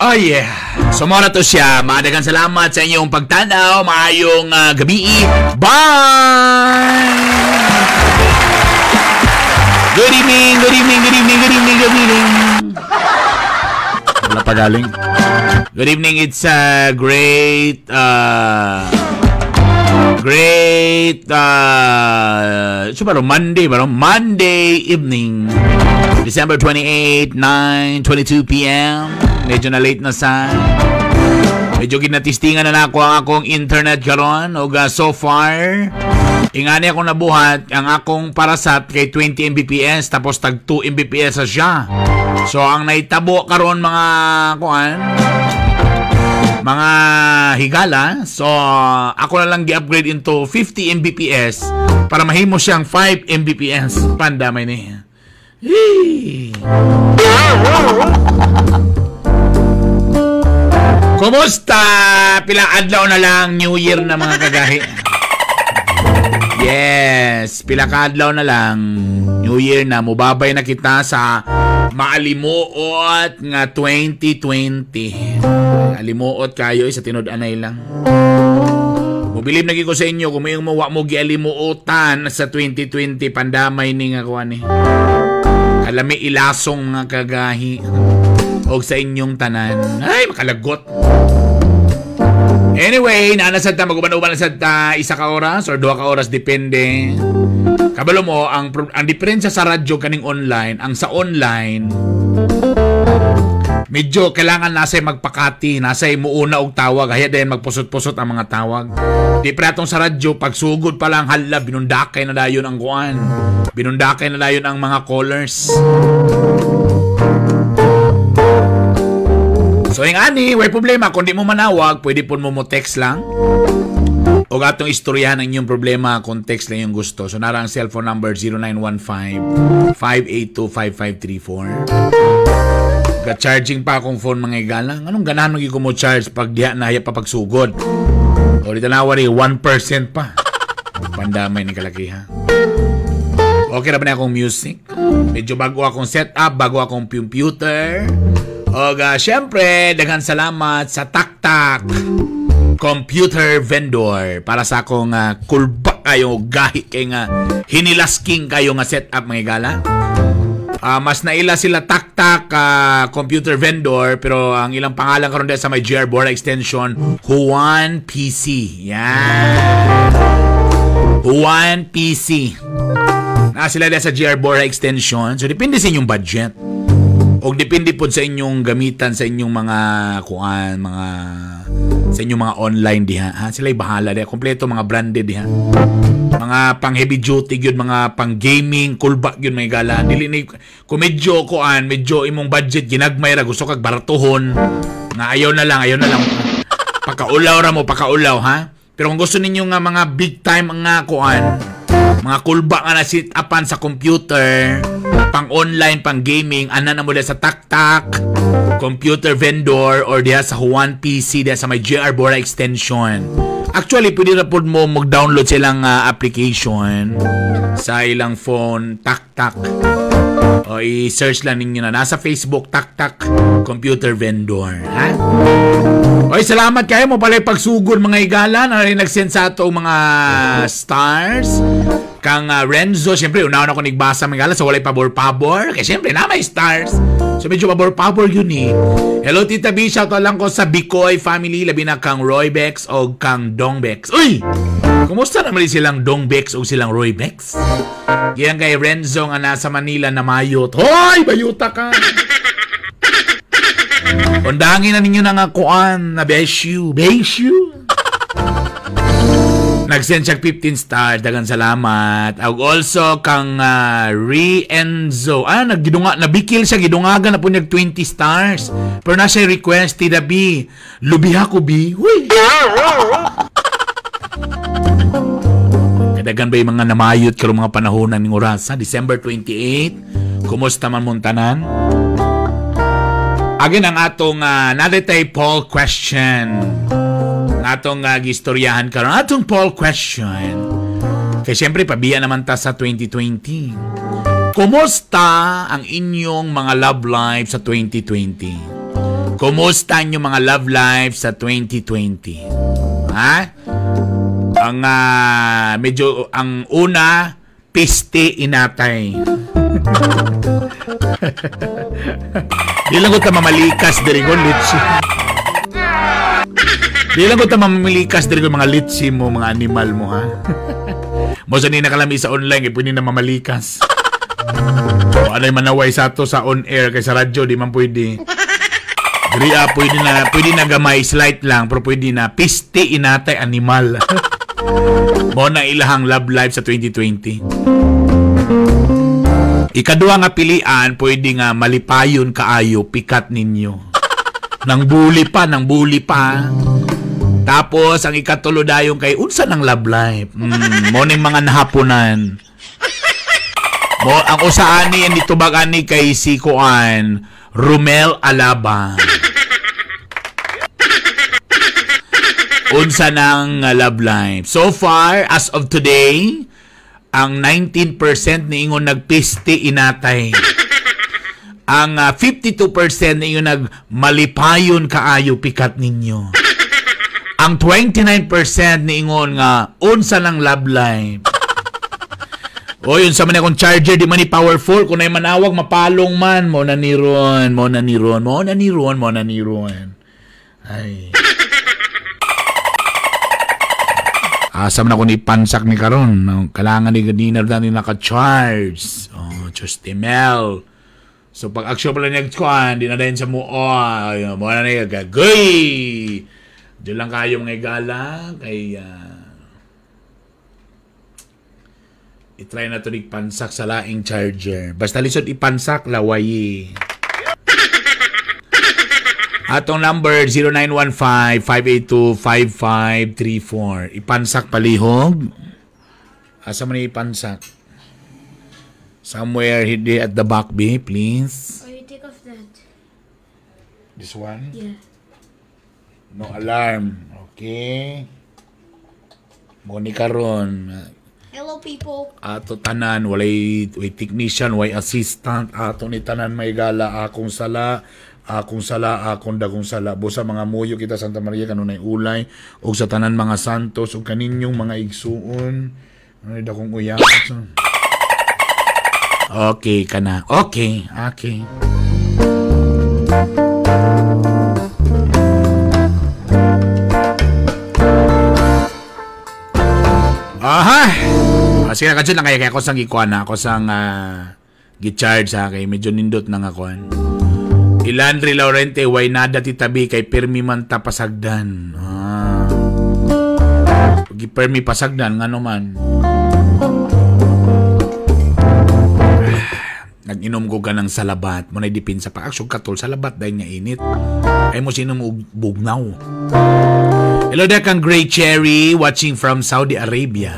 Oh yeah. So mao na to siya. Madagang salamat sa inyong pagtanaw. Maayong gabi. Bye! Good evening, good evening, good evening, good evening, good evening. Wala pa galing. Good evening. It's a great so baro Monday, baro Monday evening. December 28, 9:22 p.m. Medyo na late na sa. Medyo ginatistingan na nako ang akong internet karon ug so far ingani akong nabuhat ang akong parasat kay 20 Mbps, tapos tag 2 Mbps sa siya. So ang nahitabo karon, mga kuan, mga higala, so ako na lang gi-upgrade into 50 Mbps para mahimo siyang 5 Mbps. Pandamay ni. Hey. Kumusta? Pila adlaw na lang, New Year na, mga kagahi. Yes, pila ka adlaw na lang, New Year na, mubabay na kita sa maalimuot nga 2020. Alimuot kayo eh, sa tinud-anay lang. Mobilib na ko sa inyo kung may mo wa mo gialimuotan sa 2020, pandamay ni nga kuan eh. Kalami ilasong nga kagahi og sa inyong tanan. Ay, makalagot. Anyway, naa na sad ta, maguban-uban na sad ta isa ka oras or 2 ka oras, depende. Kabalo mo ang diferensya sa radyo kaning online, ang sa online medyo kailangan nasay magpakati, nasay muuna og tawag, haya din magpusot-pusot ang mga tawag. Di pre atong sa radyo, pagsugod pa lang, hala, binundakay na dayon ang kuan. Binundakay na dayon ang mga callers. So yung ani, way problema kung di mo manawag, pwede po mo text lang. O atong istoryahan ang inyong problema kung text lang yung gusto. So nara ang cellphone number 0915-582-5534. Ga-charging pa akong phone, mga igala. Anong ganahan mo ko mo charge pag diha na pa pagsugod? O dito na wari, 1% pa. Pandamay ni kalaki ha. Okay na ba na akong music? Medyo bago akong setup, bago akong computer. O syempre, daghan salamat sa Taktak Computer Vendor para sa akong kulba kayo, gahi kay nga hinilasking kayo nga setup, mga igala. Mas naila sila Taktak Computer Vendor, pero ang ilang pangalan karon sa may GR Bora Extension, Juan PC. Yan. Juan PC. Na sila sa GR Bora Extension. So depende sa inyong budget. O depende po sa inyong gamitan sa inyong mga kuan, mga sa inyong mga online diha. Ha? Sila'y bahala diha. Kompleto mga branded diha. Mga pang heavy duty yun, mga pang gaming, kulba yun, may gala. Dili ni kung medyo kuan, medyo imong budget ginagmay ra, gusto kag baratuhon. Nga ayaw na lang, ayaw na lang. Pakaulaw ra mo, pakaulaw ha. Pero kung gusto ninyo nga mga big time nga kuan, mga kulba nga na sit upan sa computer, pang online, pang gaming, ana na mo sa Taktak Computer Vendor or diha sa Juan PC diha sa may JR Bora Extension. Actually, pwede na po mo mag-download silang application sa ilang phone, Taktak. O i-search lang ninyo na. Nasa Facebook, Taktak Computer Vendor. Ha? Oy, salamat kayo mo pala pagsugod, mga igala na rin nag-send sa ato mga stars. Kang Renzo, siyempre, una ko nagbasa, mga igala, so walay pabor-pabor. Kaya siyempre, na may stars. So medyo pabor-pabor yun eh. Hello, Tita B, shoutout lang ko sa Bicoy family, labi na kang Roy Bex o kang Dong Bex. Uy! Kumusta naman silang Dong Bex o silang Roy Bex? Yan kay Renzo nga nasa Manila na mayot. Hoy! Bayuta ka! Undangin na ninyo na nga kuan na bless you. Bless you! Nag-send siya 15 stars. Dagan salamat. Also, kang Rienzo. Ah, naggidunga, nabikil siya. Gidungagan na po niya 20 stars. Pero na siya request, Tita B. Lubiha ko, B. Uy! Kadagan ba yung mga namayot karong mga panahon ng oras? Ha? December 28. Kumusta man mong tanan? Again, ang atong nadatay poll question. Atong gistoryahan karon, atong poll question. Kaya siyempre, pabiya naman ta sa 2020. Kumusta ang inyong mga love life sa 2020? Kumusta ang mga love life sa 2020? Ha? Ang medyo ang una, piste inatay. Di lang ko ta mamalikas diri ko litsi. Di lang ko ta mamalikas diri ko mga litsi mo, mga animal mo, ha. Mo sa ni nakalami sa online kay pwede na mamalikas. O anay manaway sa ato sa on air kay sa radyo di man pwede. Diri pwede na gamay slight lang pero pwede na piste inatay animal. Mo na ilahang love life sa 2020. Ikaduha nga pilian, pwede nga malipayon kaayo pikat ninyo. Nang buli pa, nang buli pa. Tapos ang ikatulo dayon kay unsa nang love life. Mo ning mga nahaponan. Mo ang usa ani nitubag ani kay si Kuan Romel Alaba. Unsa nang love life. So far, as of today, ang 19% niingon nagpiste inatay. Ang 52% niingon nagmalipayon kaayo pikat ninyo. Ang 29% niingon nga unsa nang love life. O yun sa man akong charger, di man ni powerful. Kung ay manawag, mapalong man. Mo na ni Ron, mo na ni Ron, mo na ni Ron, mo na ni Ron. Ay. Asa man ako ni pansak ni karon. Kailangan ni dinner na ni naka-charge. Oh, Justimel. So pag action pala niya kuan, di na dayon sa mo. Oh, mo na niya gagay. Diyan lang kayo mga igala kay i-try na to ni pansak sa laing charger. Basta lisod ipansak laway. Atong number 0915-582-5534. Ipansak palihog. Asa man ipansak? Somewhere here at the back, be, please. Oh, you take off that. This one? Yeah. No alarm. Okay. Monica ron. Hello, people. Ato tanan, walay technician, walay assistant. Ato ni tanan may gala, akong sala, akong sala, akong dagong sala. Busa mga muyo kita Santa Maria kanunay ulay og sa tanan mga santos ug kaninyong mga igsuon. Ano dakong uyak. Okay ka na. Okay, okay. Aha! Sige na kadyo lang kaya ako sang gikuan na ako sang gi-charge ha kay medyo nindot na nga kuan. Ilandri Laurente, way nada ti tabi kay pirmi man ta pasagdan. Ah. Pag pirmi pasagdan ngano man. Nag-inom ko ka ng salabat. Mo na dipinsa pa. Aksyon katol salabat dahil nga init. Ay mo sinom og bugnaw. Hello there kang Gray Cherry watching from Saudi Arabia.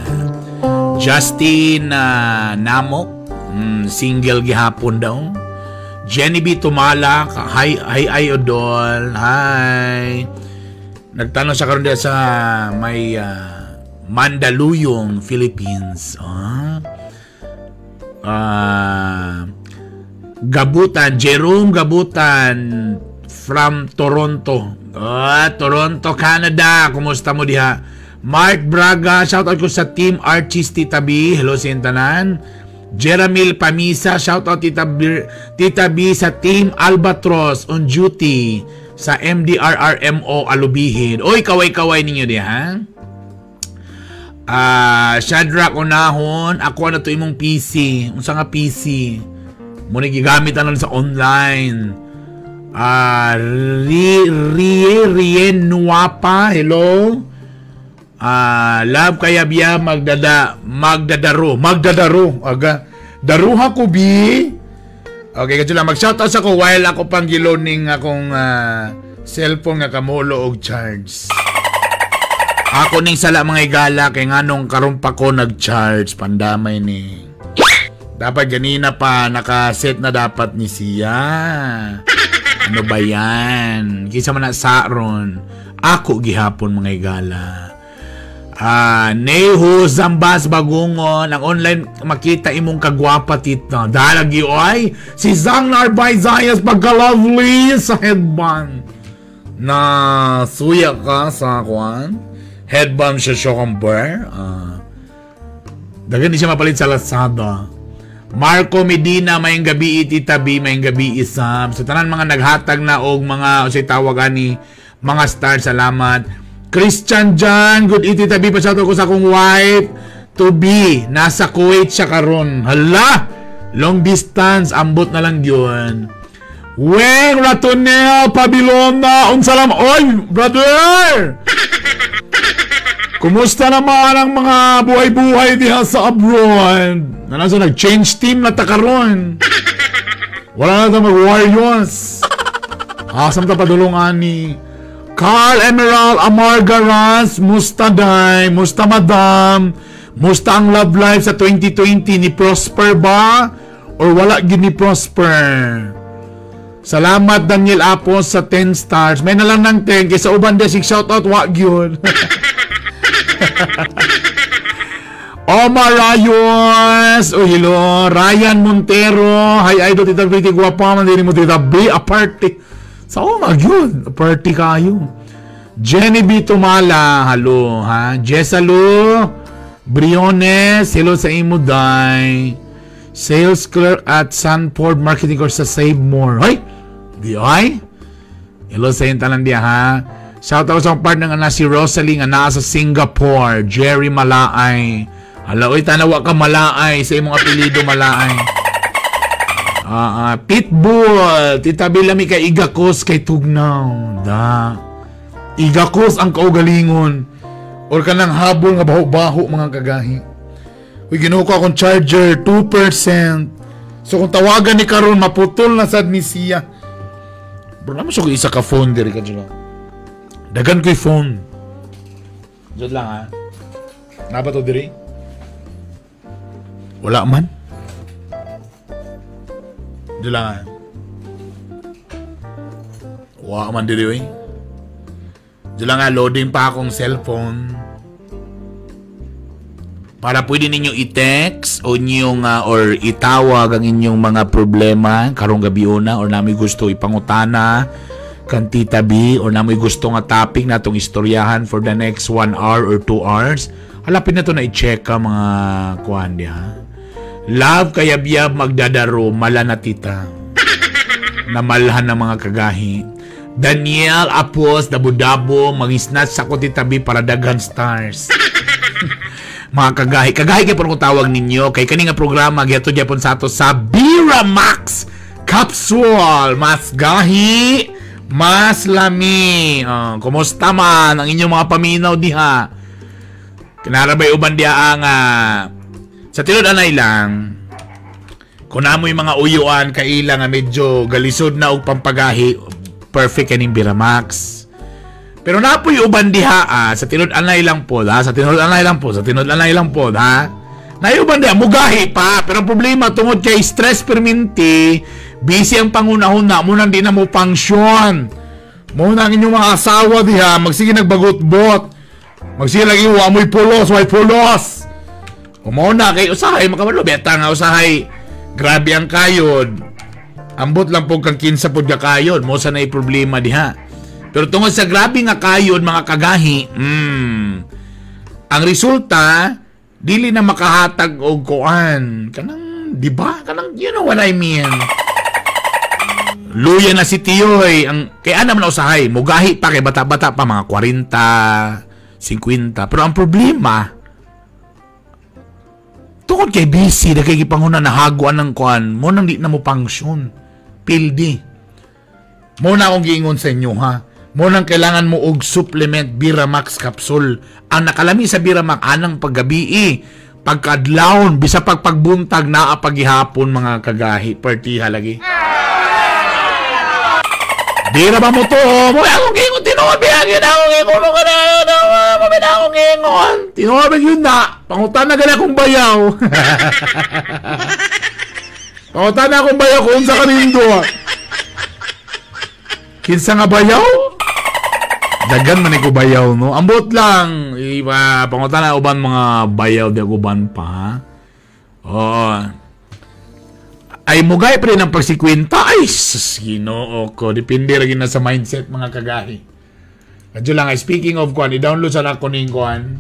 Justin Namok, single gihapon daw. Jenny B. Tumalak, hi, hi, hi, Odol, hi. Nagtanong sa karon sa may Mandaluyong, Philippines. Gabutan, Jerome Gabutan from Toronto. Toronto, Canada. Kumusta mo diha? Mark Braga, shout out ko sa Team Archie's Tita B. Hello sa tanan. Jeramil Pamisa, shout out Tita B, Tita B sa Team Albatros on duty sa MDRRMO Alubihin. Oy, kaway-kaway ninyo diha. Shadrach Onahon, ako na to imong PC. Unsa nga PC? Mo ni gigamit anon sa online. Rien Nuapa, hello. Love kaya biya magdadaro aga daruha ko bi. Okay, kadyo lang mag-shoutout sa ko while ako pang giloning akong cellphone nga kamulo og charge. Ako ning sala mga igala kay nganong karon pa ko nag-charge pandamay ni. Dapat ganina pa naka-set na dapat ni siya. Ano ba yan? Kinsa man na saron. Ako gihapon mga igala. Neho Zambas Bagungon, ang online makita imong kagwapa tita. Dalagi oy si Zang Narbay Zayas pagka-lovely sa headband. Na suya ka sa kuan. Headband siya Shokamber. Dagan di siya mapalit sa Lazada. Marco Medina, mayong gabi Tita B, mayong gabi Isab. Sa tanan mga naghatag na og mga usay tawag ani mga star, salamat. Christian John, good evening Tita B, pa-shoutout ko sa akong wife to be. Nasa Kuwait siya karon. Hala, long distance, ambot na lang yun. Weng Ratonel Pabilona, unsa lam oy brother. Kumusta naman ang mga buhay-buhay diha sa abroad? Nanasa nag-change team na ta karon. Wala na ta mag-Warriors. Asam ta padulong ani. Carl Emerald Amargaras, musta day, musta madam, musta ang love life sa 2020 ni Prosper ba? Or wala gid ni Prosper? Salamat Daniel Apos sa 10 stars. May na lang ng 10 kaysa uban de sig shoutout wa gyud. Omar Rayos, oh hello, Ryan Montero, hi idol Tita B, guwapa man din mo Tita B, a party. Sa oh magyud, party kayo. Jenny B Tumala, hello ha. Jessalo Briones, hello sa imo day. Sales clerk at Sanford Marketing Course sa Save More. Hoy, di ay. Hello sa iyong tanan diya ha. Shout out sa akong partner nga na si Rosalie nga naa sa Singapore, Jerry Malaay. Hala, oy, tanawa ka Malaay sa imong apelyido Malaay. Pitbull, Tita B lami kay Igakos kay Tugnaw. Da. Igakos ang kaugalingon. Or kanang habol nga baho-baho mga kagahi. Uy, ginuha ko akong charger, 2%. So kung tawagan ni karon maputol na sad ni siya. Bro, naman siya isa ka phone diri ka dyan. Dagan ko'y phone. Diyan lang ha. Naba to diri? Wala man. Diyan lang ha. Wala man diri oy. Diyan lang ha, loading pa akong cellphone. Para pwede ninyo i-text o inyong, or itawag ang inyong mga problema karong gabi una or namin gusto ipangutana kan Tita B or namoy gusto nga topic na itong istoryahan for the next 1 hour or 2 hours. Halapin na to na i-check ka mga kuan diha. Love kayabyab magdadaro mala na tita. Namalhan ng mga kagahi. Daniel Apos Dabo-dabo mangisnatch ako Tita B para daghan stars. Mga kagahi. Kagahi kay pong tawag ninyo kay kani nga programa gihatod gyapon sa ato sa Biramax Capsule. Mas gahi, mas lami. Kumusta man ang inyong mga paminaw diha? Kinarabay uban diha ang sa tinud anay lang. Kung namoy mga uyuan kaila nga medyo galisod na og pampagahi, perfect kaning Biramax. Pero napoy uban diha sa tinud anay lang po, ha? Sa tinud anay lang po, sa tinud anay lang po, ha? Naiuban diha mugahi pa, pero ang problema tungod kay stress perminti, busy ang pangunahuna, munang di na mo function. Muna ang inyong mga asawa diha, magsige nagbagot-bot. Magsige lagi wa mo'y pulos, way pulos. Umuna kay usahay makabalo beta nga usahay. Grabe ang kayod. Ambot lang po kang 15 pod ka kayod, mo sa nay problema diha. Pero tungod sa grabe nga kayod mga kagahi, ang resulta dili na makahatag og kuan. Kanang di ba? Kanang you know what I mean. Luya na si Tiyoy. Ang, kaya naman usahay, mugahi pa kay bata-bata pa, mga 40, 50. Pero ang problema, tungod kay busy, na kay gipanguna nahaguan ng kuan, mo nang di na mo function. Pildi. Mo na akong giingon sa inyo, ha? Mo nang kailangan mo og supplement Biramax capsule. Ang nakalami sa Biramax, anang paggabi, pagkadlawon, bisa pagpagbuntag, naa paghihapon mga kagahi. Partiha lagi. Di na ba mo to? Mo akong gingon, tinuod ba yun? Akong gingon, akong gingon. Tinuod ba yun na? Pangutan na gana akong bayaw. Pangutan na akong bayaw kung sa kanindo. Kinsa nga bayaw? Dagan man ko bayaw, no? Ambot lang. Iba, pangutan na uban mga bayaw di ako uban pa. Oo. Ay mugay pa rin ang pagsikwenta. Ay, sus, Ginoo ko. Depende rin na sa mindset mga kagahi. Kadyo lang, ay, speaking of kuan, i-download sana ako ning kuan,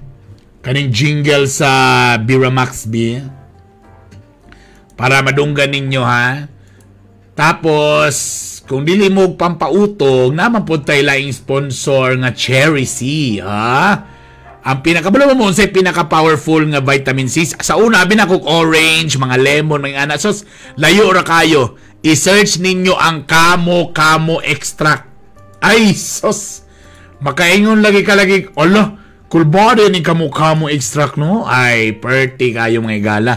kaning jingle sa Biramax B. Para madunggan ninyo ha. Tapos, kung dili mo pampautog, naman po tayo laing sponsor nga Cherry C, ha? Ang pinakabalo mo unsay pinaka-powerful nga vitamin C. Sa una, abi na kog orange, mga lemon, mga ana. So, layo ra kayo. I-search ninyo ang kamo-kamo extract. Ay, sos! Makaingon lagi ka lagi. Ala, kulbado ni kamo-kamo extract, no? Ay, perti kayo mga igala.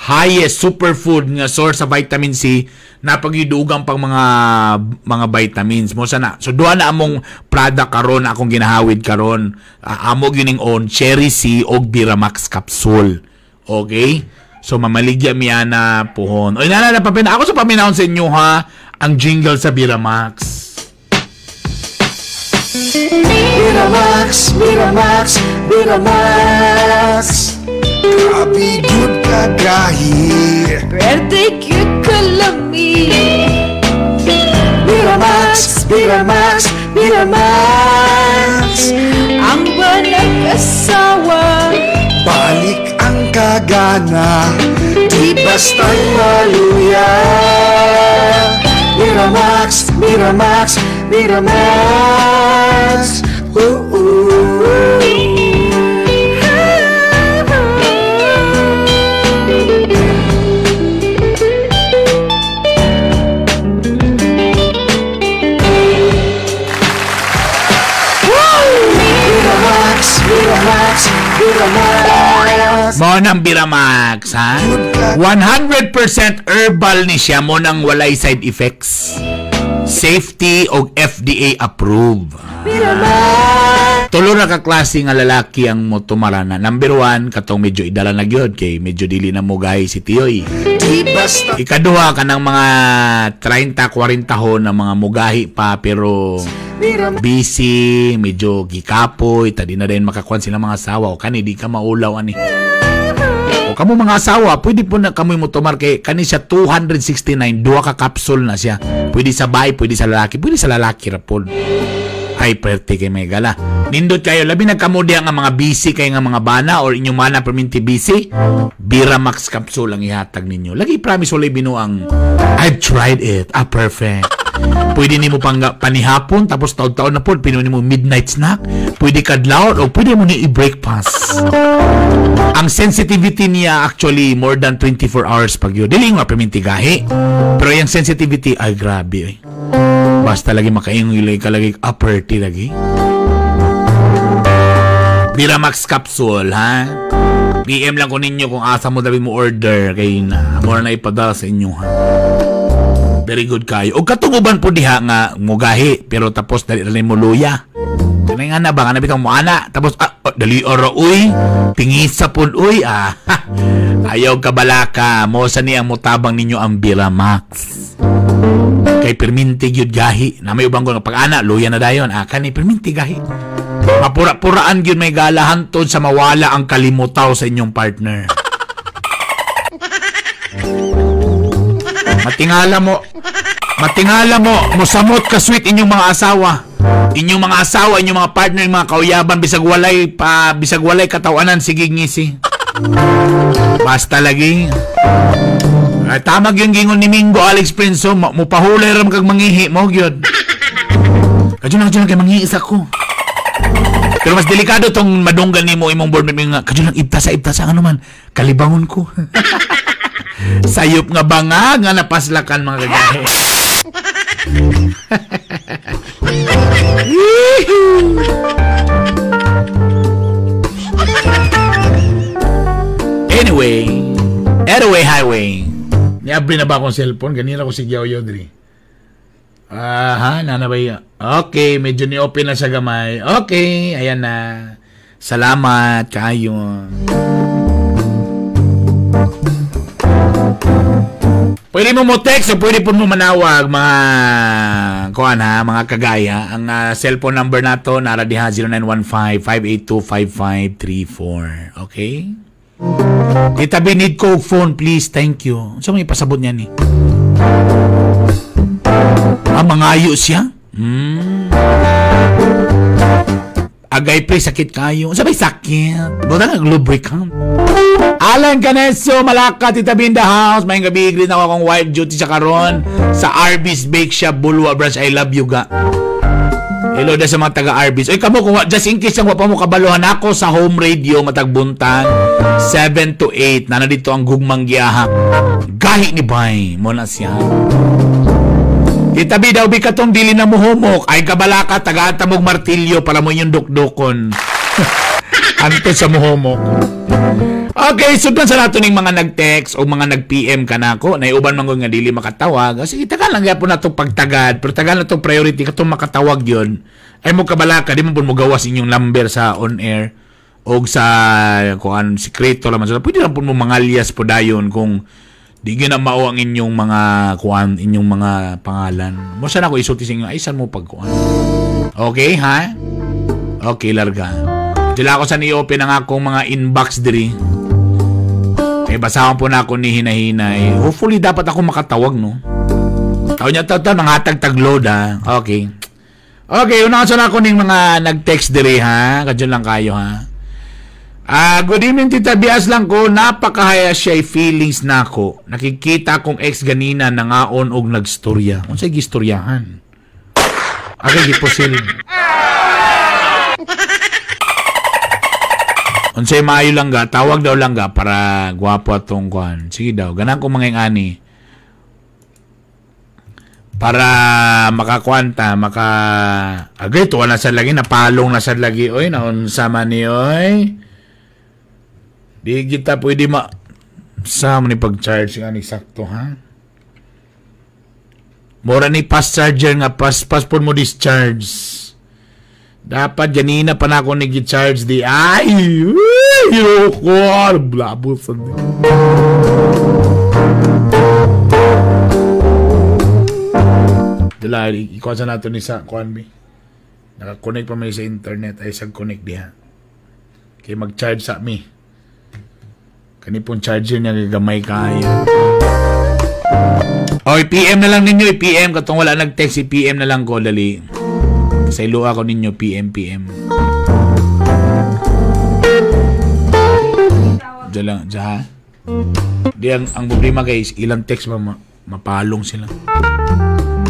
Highest superfood nga source sa vitamin C na pagidugang pang mga vitamins mo sana. So duha na among product karon akong ginahawid karon. Amo gining on Cherry C og Biramax capsule. Okay? So mamaligya mi ana pohon. Oy nana na papina ako sa paminahon sa inyo ha ang jingle sa Biramax. Biramax, Biramax, Biramax. Grabe gyud kagahi. Pwerte gyud kalami. Biramax, Biramax, Biramax. Ang banag-asawa, balik ang kagana, di basta'y maluya. Biramax, Biramax, Biramax. Oo. Mo nang Biramax, ha? 100% herbal ni siya, mo nang walay side effects. Safety og FDA approved. Tulo na ka klase nga lalaki ang motumarana. Number 1, katong medyo idala na gyud kay medyo dili na mo gahi si Tiyoy. Ikaduha kanang mga 30-40 hon na mga mugahi pa pero busy, medyo gikapoy, tadi na rin makakuan sila mga asawa o kani di ka maulaw ani. O kamo mga asawa, pwede po na kamoy motumar kay kani siya 269, duha ka capsule na siya. Pwede sa bahay, pwede sa lalaki, pwede sa lalaki ra pod. Ay, pwerte kay may gala. Nindot kayo, labi nagkamo diha nga mga busy kay nga mga bana or inyong mana perminti busy, Biramax capsule ang ihatag ninyo. Lagi promise walay binuang I've tried it. Ah, perfect. Pwede nimo pang panihapon tapos taon-taon na po, pwede nimo midnight snack, pwede kadlawon o pwede mo ni i-breakfast. Ang sensitivity niya actually more than 24 hours pag yun. Dili nga perminti gahi. Pero yung sensitivity ay grabe eh. Basta lagi makaingon ka lagi upper T lagi. Biramax capsule ha. PM lang ko ninyo kung asa mo dabi mo order kay na mo na ipadala sa inyo ha. Very good kayo. Og katong uban po diha nga mugahi pero tapos dali ra mo luya. Kanay nga na ba nga bitong mo ana tapos oh, dali ora uy tingisa pud uy ah. Ayaw kabalaka mo sa ni ang mutabang ninyo ang Biramax. Kay perminti gyud gahi. Na may ubang ko nga pag ana luya na dayon ah kani perminti gahi. Mapura-puraan gyud may galahan tod sa mawala ang kalimutaw sa inyong partner. Matingala mo, musamot ka sweet inyong mga asawa. Inyong mga asawa, inyong mga partner, inyong mga kauyaban, bisag walay katawanan, sige ngisi. Basta lagi. Ay, tamag yung gingon ni Mingo Alex Prinso, mupahulay ram kag mangihi mo gyud. Kadyo lang kay mangihi isa ko. Pero mas delikado tong madunggan nimo imong board member nga kadyo lang ibtasa ano man kalibangon ko. Sayop nga banga nga napaslakan mga kagahe. Anyway, highway. Niabri na ba akong cellphone? Ganina ko si Gyaw diri. Aha, nanabay. Okay, medyo ni-open na siya gamay. Okay, ayan na. Salamat kayo. Pwede mo text o pwede po mo manawag mga kuan ha, mga kagaya. Ang cellphone number nato nara diha 0915-582-5534. Okay? Tita B, need ko og phone please. Thank you. Unsa may pasabot niya ni? Ah, mangayo siya? Agay pre, sakit kayo. Unsa may sakit? Buta nga lubricant. Alan Caneso, Malaka, Tita B in the house. Maayong gabi, greet ako akong wife duty sa karon sa Arby's Bake Shop, Bulwa Branch. I love you ga. Hello da sa mga taga Arby's. Oy kamo kung just in case ang wa pa mo kabaluhan ako sa home radio matag buntag 7 to 8 nana dito ang gugmang giyahak. Gahi ni bay mo na siya. Tita B daw bi katong dili na muhumok ay kabalaka tagaan ta mog martilyo para mo inyong dukdukon. Anto sa muhumok. Okay, sundan sa nato ning mga nag-text o mga nag-PM ka nako, naiuban man nga dili makatawag. Sige, tagal lang gyapon natong pagtagad, pero tagal na tong priority katong makatawag yun. Ay mo kabalaka, di mo pud mo gawas inyong number sa on air o sa kuan sikreto laman. So, pwede lang pud mo mangalyas po dayon kung di gyud na mao ang inyong mga kuan, inyong mga pangalan. Mo sana ko isulti sa inyo, ay san mo pagkuan. Okay, ha? Okay, larga. Dila ako sa ni-open ang akong mga inbox diri. Eh, basahon po na ako ni hinahinay. Hopefully, dapat ako makatawag, no? Taon niya, taon, mga load, ha? Okay. Okay, una sa na ako ning mga nag-text diri, ha? Kadyo lang kayo, ha? Good evening, Tita Bias lang ko. Napakahaya siya feelings na ako. Nakikita akong ex ganina nangaon og nagstorya. Unsay gistoryahan? Okay, giposil. Unsay maayo lang ga, tawag daw lang ga para gwapo atong kuan. Sige daw, ganang ko mga ani. Para makakwanta, maka agay tuwa na sad lagi, napalong na sad lagi oy, naunsa man ni oy. Di kita pwede ma sa man ni pag-charge nga ni sakto ha. Mura ni fast charger nga pas pod mo discharge. Dapat ganina pa na ako nag-charge di. Ay! Ayoko! Blabo sa di. Dala, ikuha sa nato ni sa kuan mi. Nakakonect pa man sa internet. Ay, sag connect diha. Kaya mag-charge sa mi. Kanipong charger niya gagamay kayo. O, i-PM na lang ninyo. I-PM. Katong wala nag-text, i-PM na lang ko. Dali. Sa ilo ako ninyo, PM, PM. Diyan lang, diyan ha? Di, ang problema guys, ilang text ba mapalong sila.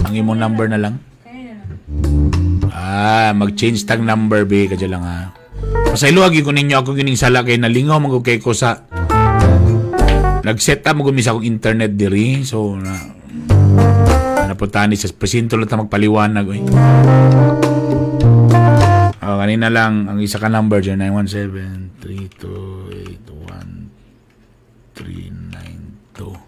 Ang imong number na lang. Ah, mag-change tag number, be. Kadya lang ha. Pasaylo, agi ko ninyo ako gining sala kay nalingaw magugay ko sa nag-set up magumisa akong internet diri. So, napuntahan ni sa presinto lang ta magpaliwanag. Oy. Oh, kanina lang, ang isa ka number dyan, 917-328-1392.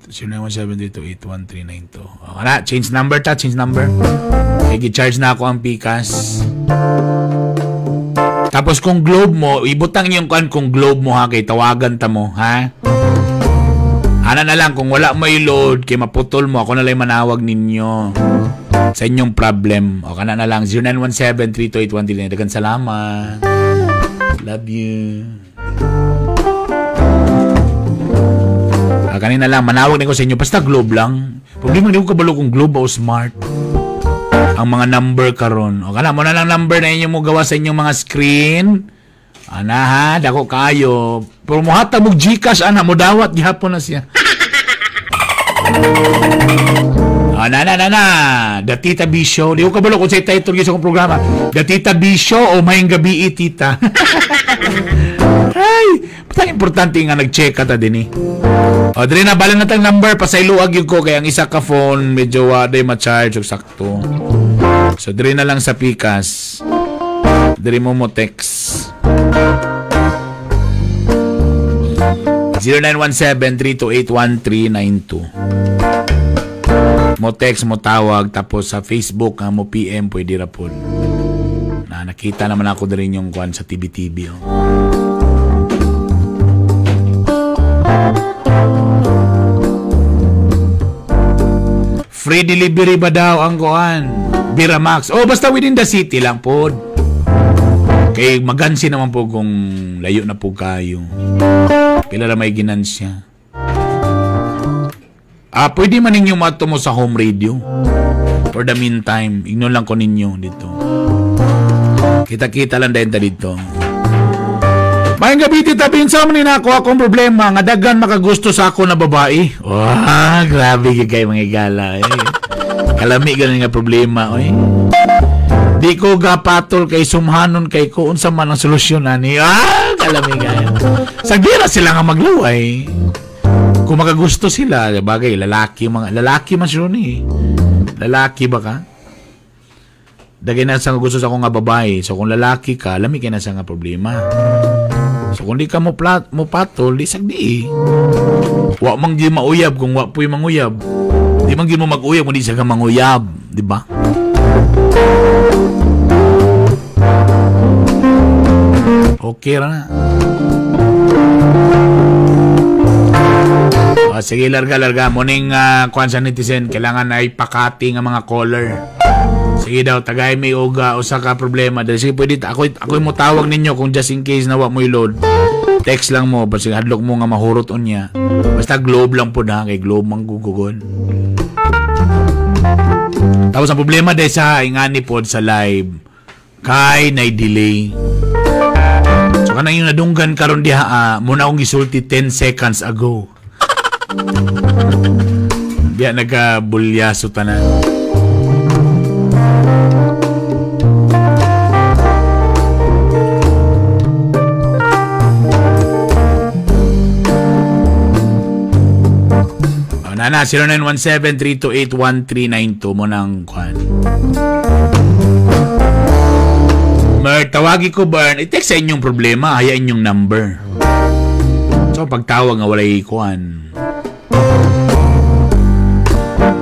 0917-328-1392. Oh, kana, change number ta, change number. Okay, gi-charge na ako ang Pikas. Tapos kung Globe mo, ibutang yung kan kung Globe mo ha, kay tawagan ta mo, ha? Ana na lang, kung wala mo i-load, kay maputol mo, ako na lang manawag ninyo sa inyong problem. O, kana na lang, 0917-328-1392. Dagan salamat. Love you. Ah, kanina lang, manawag na ko sa inyo. Basta Globe lang. Problema, hindi ko kabalo kung Globe o Smart ang mga number karon. O, kana mo na lang number na inyo mo gawa sa inyong mga screen. Ana ha, dako kayo. Pero muhatag mo GCash, ana, mo dawat, gihapon na siya. Ah, na, na, na, na. The Tita B Show. Di ko kabalo kung sa title sa akong programa. The Tita B Show o Maayong Gabi, Tita. Ay, patang importante nga nag-check ka ta din eh. O, diri na, balang natang number. Pasayloag yun ko. Kaya ang isa ka phone, medyo waday ma-charge o sakto. So, diri na lang sa Pikas. Diri mo mo text. 0917-328-1392. Mo text, mo tawag, tapos sa Facebook, ha, mo PM, pwede ra po. Na, nakita naman ako din yung kwan sa TV-TV. Oh. Free delivery ba daw ang kuan? Biramax. Oh, basta within the city lang po. Kay magansi naman po kung layo na po kayo. Pila ra may ginansya. Pwede man ninyo mato mo sa home radio. For the meantime, ignore lang ko ninyo dito. Kita-kita lang dahil ta dito. Mayang gabi, Tita Bin, sa man ako akong problema nga daghan makagusto sa ako na babae. Wah, grabe kay mga igala eh. Kalami ganun nga problema oy. Di ko gapatol kay sumhanon kay ko unsa man ang solusyon ani. Ah, kalami kayo. Sagdira sila nga magluway. Kung makagusto sila, bagay lalaki mga lalaki man siya ni. Lalaki ba ka? Dagay na sa gusto sa akong nga babae. So kung lalaki ka, lami kay na sa nga problema. So kung di ka mo patol, di sagdi. Wa man gyud mauyab kung wa puy manguyab. Di man gyud mo mag-uyab kung di siya ka manguyab, di ba? Okay ra na. O, sige, larga. Morning, kuan sa netizen, kailangan ay pakati nga mga caller. Sige daw, tagay may uga usa ka problema. Dahil sige, pwede, ako mo tawag ninyo kung just in case na wa mo'y load. Text lang mo, basta hadlok mo nga mahurot unya. Basta globe lang po na, kay globe mang gugugon. Tapos ang problema dahil sa ingani pod sa live, kay nay delay. So kanang yung nadunggan karon diha, muna akong gisulti 10 seconds ago. Diya nagkabulyaso tanan. Nana, 0917-328-1392 mo nang kwan. Mer, tawagi ko Bern, i-text sa inyong problema, hayaan inyong number. So, pagtawag nga walay kwan.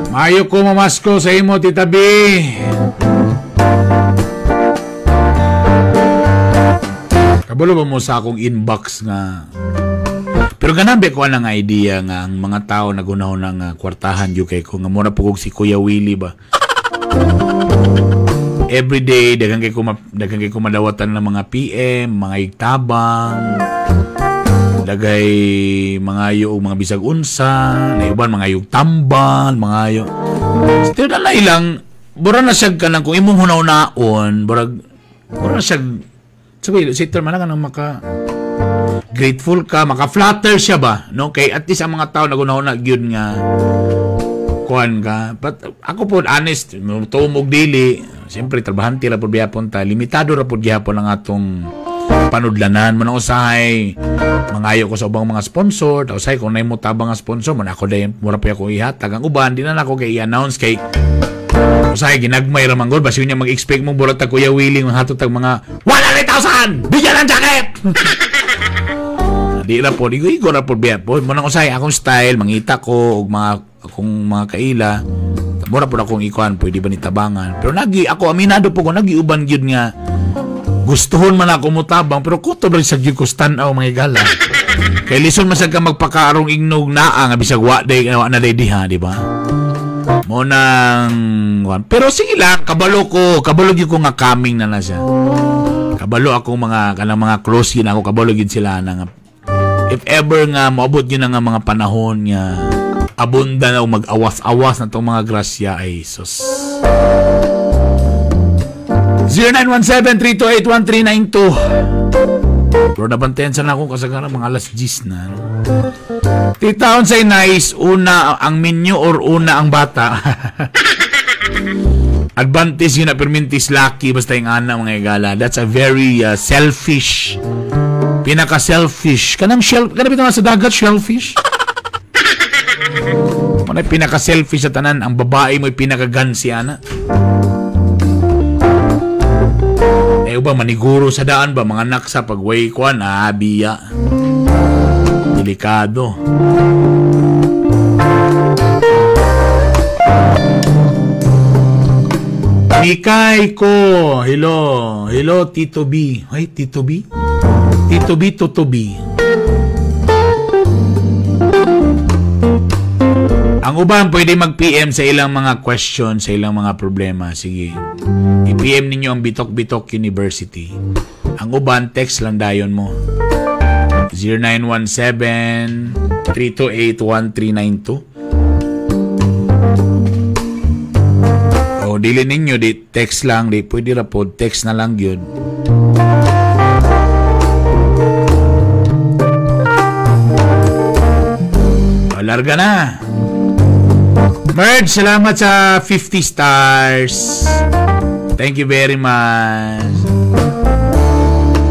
Mayo ko mamasko sa imo, Tita B. Kabalo ba mo sa akong inbox nga? Pero ganang ko ang idea nga ang mga tao na gunaw ng kwartahan yun kay ko nga mura po si Kuya Willie ba. Every day daghan kay ko madawatan ng mga PM, mga igtabang, dagay mga ayo og mga bisag unsa, na uban mga ayog tambal, mga ayo. Still na lang bura na siya kanang kung imong hunaw-naon, burag bura na siya sabi si term man kanang maka grateful ka, maka-flatter siya ba? No? Kay at least ang mga tao nagunahon na gyud nga kuan ka. But ako po, honest, tumog dili. Siyempre, trabahante ra po gihapon ta. Limitado ra po gihapon ang atong panudlanan. Muna usahay, mangayo ko sa ubang mga sponsor. Tapos usahay, kung naay mo tabang nga sponsor, muna ako dahil, mura po ako ihatag. Ang uban, di na ako kay i-announce kay usahay, ginagmay ra man gud. Basi niya mag-expect mong burat ta Kuya Willie, mga hatod tag mga 100,000! Bigyan ng jacket! Di ra po, igo ra po biya po. Munang usay akong style, mangita ko og mga akong mga kaila. Mura po akong ikuan, pwede ba ni tabangan. Pero nagi ako aminado po ko nagiuban gyud nga gustuhon man ako motabang pero kutob ra sa gyud ko stand out mga igala. Kay lison man sad ka magpakaarong ingnog naa nga bisag wa day wa na day diha, di ba? Mo nang pero sige lang, kabalo ko, kabalo gyud ko nga coming na na siya. Kabalo akong mga kanang mga close gyud ako, kabalo gyud sila na nga if ever nga moabot yun nga mga panahon nga abunda na o mag-awas-awas na itong mga grasya ay sus. 0917-328-1392. Pero nabantayan sana akong kasagaran mga alas 10 na. Tita, unsay nice, una ang menu or una ang bata? Advantage yun na permintis laki basta yung ana mga igala. That's a very selfish, pinaka-selfish. Kanang shell, kanang bitaw sa dagat shellfish. Manay pinaka-selfish sa tanan, ang babae mo'y pinakagansi ana. Eh ba maniguro sa daan ba mga anak sa pagway kuan, biya. Delikado. Mikay ko. Hello. Hello Tito B. Ay, Tito B? Tito B, Toto B. Ang uban pwede mag-PM sa ilang mga question, sa ilang mga problema. Sige. I-PM ninyo ang Bitok-Bitok University. Ang uban, text lang dayon mo. 0917-328-1392. O dili ninyo, di text lang, di pwede ra po, text na lang yun. O, larga na. Merge, salamat sa 50 stars. Thank you very much.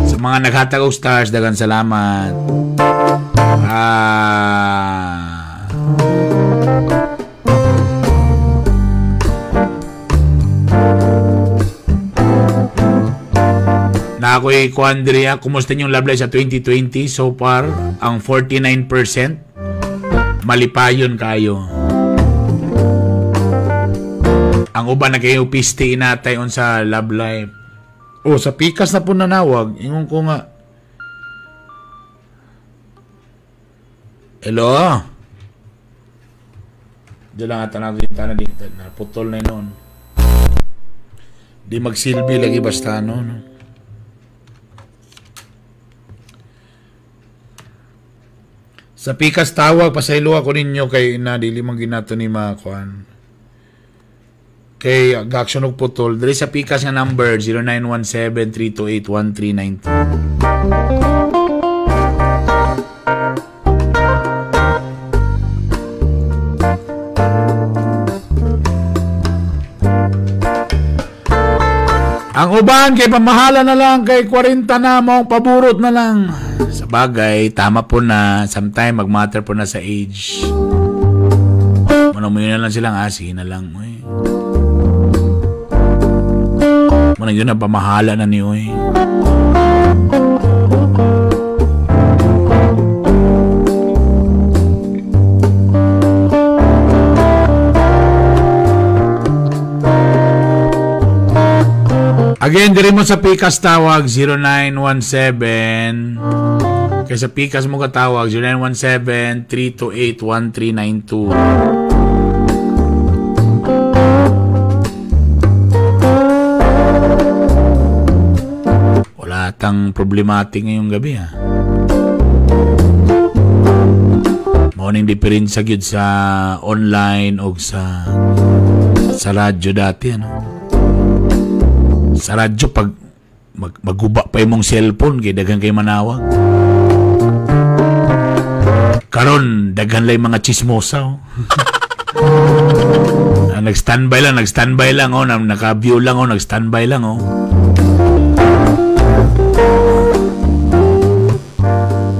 Sa mga naghatag og stars, daghang salamat. Na ako'y kuan diri, kumusta inyong love life sa 2020? So far, ang 49% malipayon kayo. Ang uban na kayo piste inatay on sa love life. O, sa pikas na po nanawag. Ingon ko nga. Hello? Diyan lang ata natin yung tanan dito. Naputol na yun noon. Di magsilbi lagi basta ano. No? Sa pikas tawag, pasaylo ako ninyo kay na dili man ginato ni makuan. Kay action og putol diri sa pikas nga number 0917-328-1392. Ang uban kay pamahala na lang kay 40 na maong paburot na lang. Sa bagay, tama po na sometime magmatter po na sa age. Muna mo yun na lang silang sige na lang. Uy. Muna yun na pamahala na niyo eh. Again, diri mo sa Pikas tawag 0917. Kaya sa Pikas mo katawag 0917-328-1392. Wala tang problematic ngayong gabi ha. Morning difference gyud sa online o sa radyo dati ano. Sa radyo pag maguba pa imong cellphone kay daghan kay manawag. Karon daghan lay mga chismosa oh. Nag-standby lang oh, naka-view lang oh, nag-standby lang oh.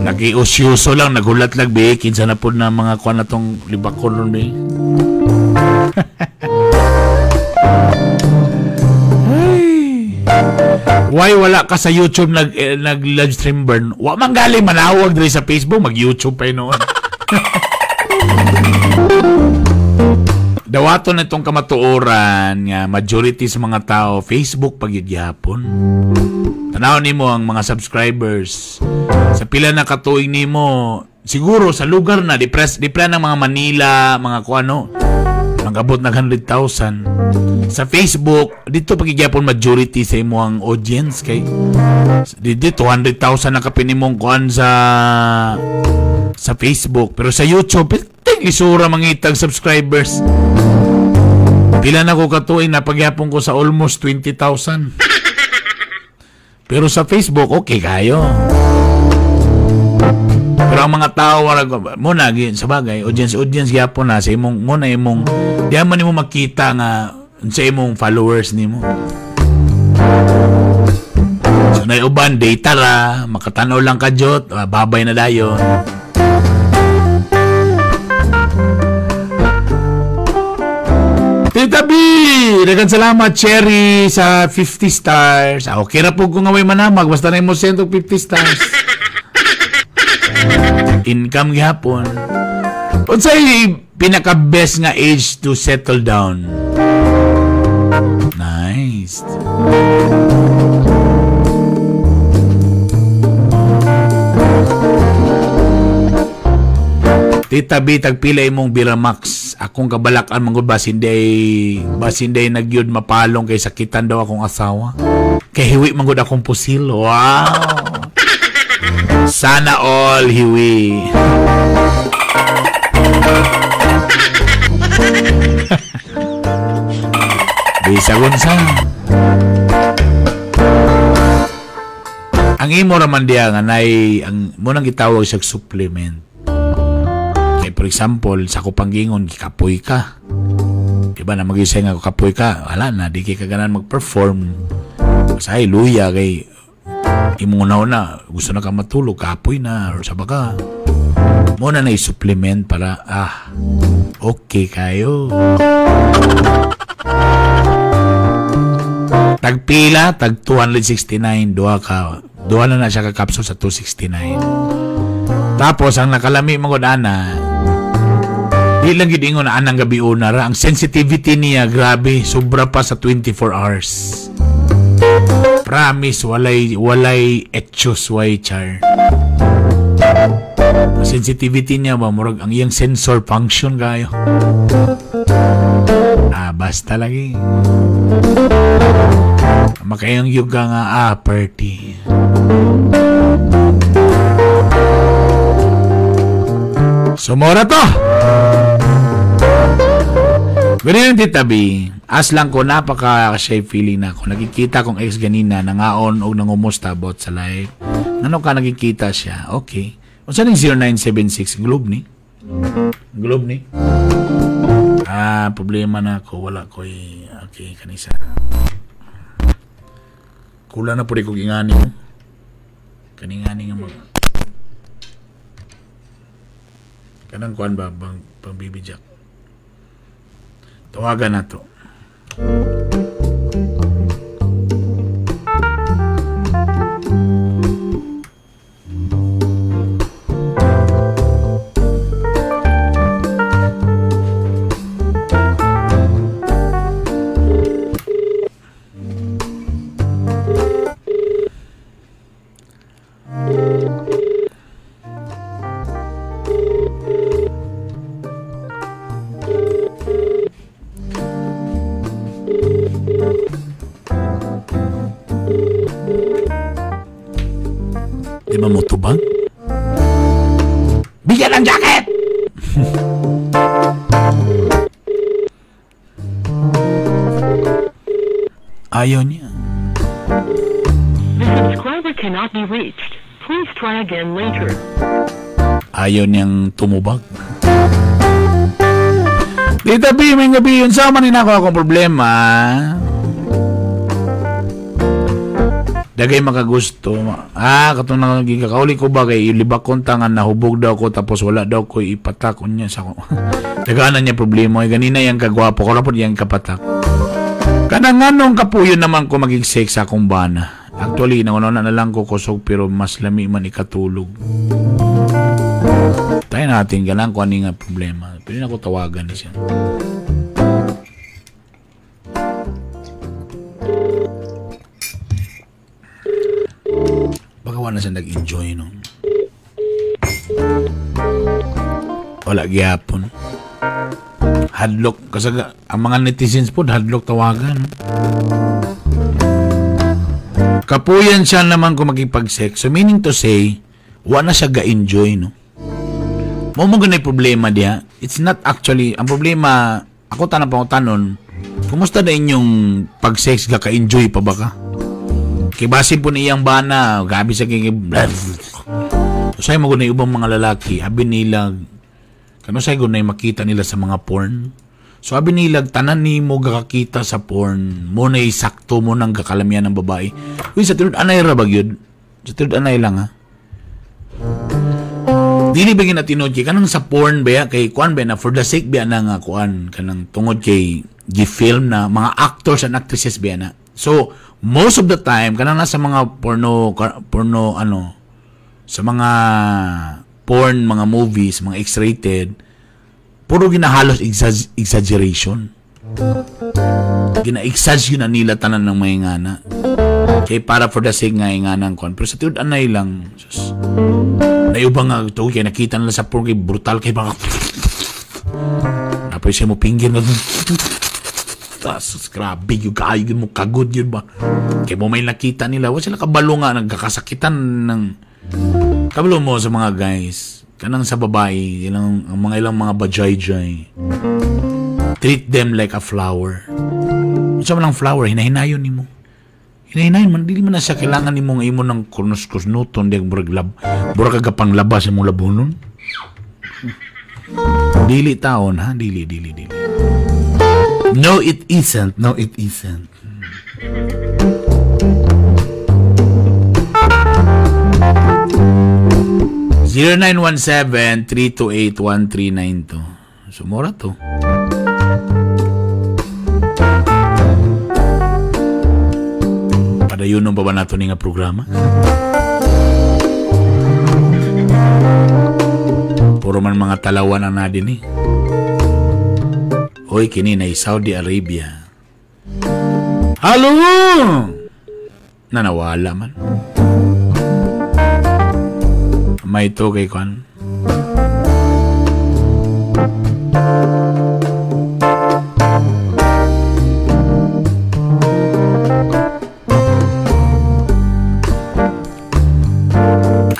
Nagiusyuso lang, nagulat lang be, kinsa na po na mga kuan na tong libakon ron be. Why wala ka sa YouTube nag live stream burn? Wa man gali manawag diri sa Facebook, mag YouTube pa noon. Dawaton na itong kamatuoran nga majority sa mga tao Facebook pagyud gihapon. Tanaw nimo ang mga subscribers sa pila na katuig nimo siguro sa lugar na di plan ng mga Manila, mga kuano nagabot nag 100,000. Sa Facebook dito pagyud majority sa imong audience kay dito 200,000 na kapin imong kuan sa Facebook, pero sa YouTube isura mangitag subscribers. Pila na ko katuig napagyapon ko sa almost 20,000. Pero sa Facebook okay kayo. Pero ang mga tao mo na sa bagay audience gyapon na sa imong mo na imong di man nimo makita nga sa imong followers nimo. So nay uban data ra makatanaw lang ka jot, babay na dayon. Tita B, daghang salamat Cherry sa 50 stars. Okay ra po kung nga may manamag basta na imo send og 50 stars. Income gihapon. Unsay pinaka best nga age to settle down? Nice. Tita B, tagpila imong Biramax. Akong kabalakan manggod basin day nagyud mapalong kay sakitan daw akong asawa. Kay hiwi manggod akong pusil. Wow. Sana all hiwi. Bisagon sa. Ang imo raman diya nga nay ang mo nang gitawag siya supplement. Kay for example, sa kupanggingon gikapoy ka. Diba na magisay nga kapoy ka, wala na di kay kaganan mag-perform. Say luya kay imong una gusto na ka matulog, kapoy na or sa baka. Mo na nay supplement para okay kayo. Tagpila, tag 269, duha ka. Duha na na siya ka capsule sa 269. Tapos ang nakalami mga ana, di lang gid ingon na anang gabi una ra. Ang sensitivity niya grabe, sobra pa sa 24 hours. Promise, walay etchos, way char. Ang sensitivity niya ba, murag ang iyang sensor function kayo. Basta lagi. Makayang yuga nga, party. Sumora to! Ganyan yung Tita B. As lang ko, napaka-shy feeling na ako. Nakikita kong ex ganina, nangaon o nangumusta about sa life. Ano ka nakikita siya? Okay. O saan yung 0976? Globe ni? Globe ni? Problema na ako. Wala ko eh. Okay, kanisa. Kulang na po rin kong ingani mo. Kaningani nga mo. Kanang kuan ba? Pang Baby Jack. Tawagan na to. Di ba mo tubang? Bigyan ng jacket! Ayaw niya. The subscriber cannot be reached. Please try again later. Ayaw niyang tumubag. Tita B, may gabi yun. Sama ni na ako akong problema. Dagay makagusto. Katong nagigakauli ko ba kay ilibak kong tangan, nahubog daw ko tapos wala daw ko ipatak unya sa ko. Daganan niya problema. Ganina yang kagwapo ko rapod yang kapatak. Kanang nganong kapuyo naman ko maging sex sa akong bana. Actually, nanguna na lang ko kusog pero mas lami man ikatulog. Tayo natin ganang ko ani nga problema. Pwede na ko tawagan ni siya. Baka wala siya nag-enjoy, no? Wala gihapon. Hadlock. Kasi ang mga netizens po, hadlock tawagan. Kapuyan siya naman kung makipag-sex. So, meaning to say, wala na siya ga-enjoy, no? Mo ganay problema diya. It's not actually, ang problema, ako tanang pangutanon, kumusta na inyong pag-sex, ka-enjoy pa ba ka? Kay basin po ni iyang bana, gabi sa kay usay mo gunay ubang mga lalaki, abi nila kano say gunay makita nila sa mga porn. So abi nila tanan nimo gakakita sa porn, mo nay sakto mo nang gakalamian ng babae. Uy, sa tinud anay ra ba gyud? Sa tinud anay lang ha. Dili ba ginatinud kay kanang sa porn ba kay kuan ba na for the sake ba na nga kuan kanang tungod kay gi-film na mga actors and actresses ba na. So most of the time kanang nasa mga porno ano sa mga porn, mga movies, mga X-rated, puro ginahalos exaggeration. Gina-exaggerate na nila tanan ng mga ingana. Kay para for the sake nga inganang kon. Pero sa tiud anay lang, sus. Naiuba nga ito, kaya nakita nila sa porn, kay brutal kay mga napay siya mo pinggir nga. Tas, grabe yun, kayo yun mo, kagod yun ba? Kaya mo may nakita nila, wala sila kabalo nga, nagkakasakitan ng kabalo mo sa mga guys, kanang sa babae, ilang, ang mga ilang mga bajay-jay. Treat them like a flower. Unsa man ang flower, hinahinayon nimo. Hinahinayon man, dili man na siya kailangan nimo nga imo ng kurnos-kusnuton, di ang burag lab, burag kagapang labas imong labunon. Dili taon, ha? Dili, dili, dili. No, it isn't. No, it isn't. 0917-328-1392. Sumura to. Padayon pa ba nato ni nga programa? Puro man mga talawan ang na din eh. Hoy, kini na Saudi Arabia. Hello! Nanawala man. May ito kay Kwan.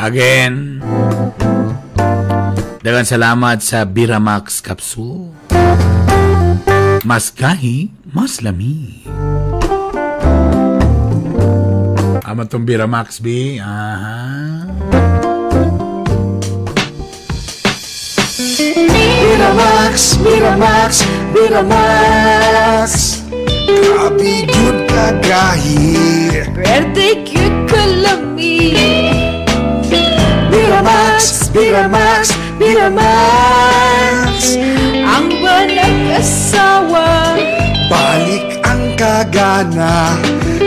Again, daghang salamat sa Biramax Capsule. Mas gahi, mas lami. Ama tong Biramax, B. Aha. Miramax, Miramax, Miramax. Grabe gyud ka gahi. Pwede gyud kalami. Miramax, Miramax, Miramax. Ang banag-asawa, balik ang kagana,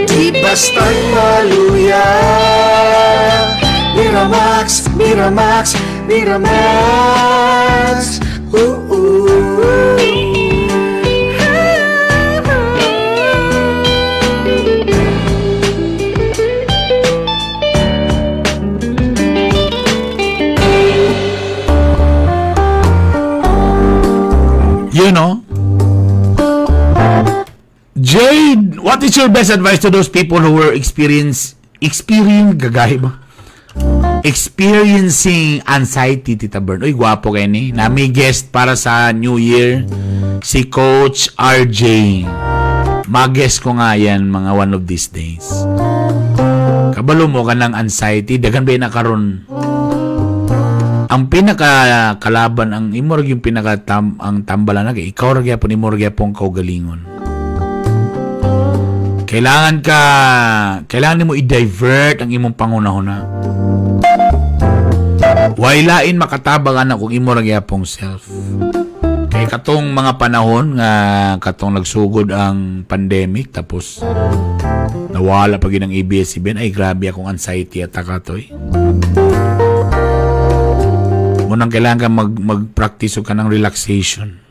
di basta't maluya. Miramax, Miramax, Miramax. Ooh, ooh. You know, Jade, what is your best advice to those people who were experiencing anxiety, Tita Bern? Uy, gwapo kayo ni. Nami guest para sa New Year, si Coach RJ. Mag-guest ko nga yan mga one of these days. Kabalo mo ka ng anxiety, daghan ba na karon? Ang pinaka kalaban ang imo ra yung pinaka ang tambalan na ikaw ra gyapon imo ra gyapon kaugalingon. Kailangan nimo i-divert ang imong panghunahuna. Way lain makatabang ana kung imo ra gyapong self. Kay katong mga panahon nga katong nagsugod ang pandemic tapos nawala pa gyud ang ABS-CBN, ay grabe akong anxiety attack atoy. Munang kailangan ka mag-practice ka ng relaxation.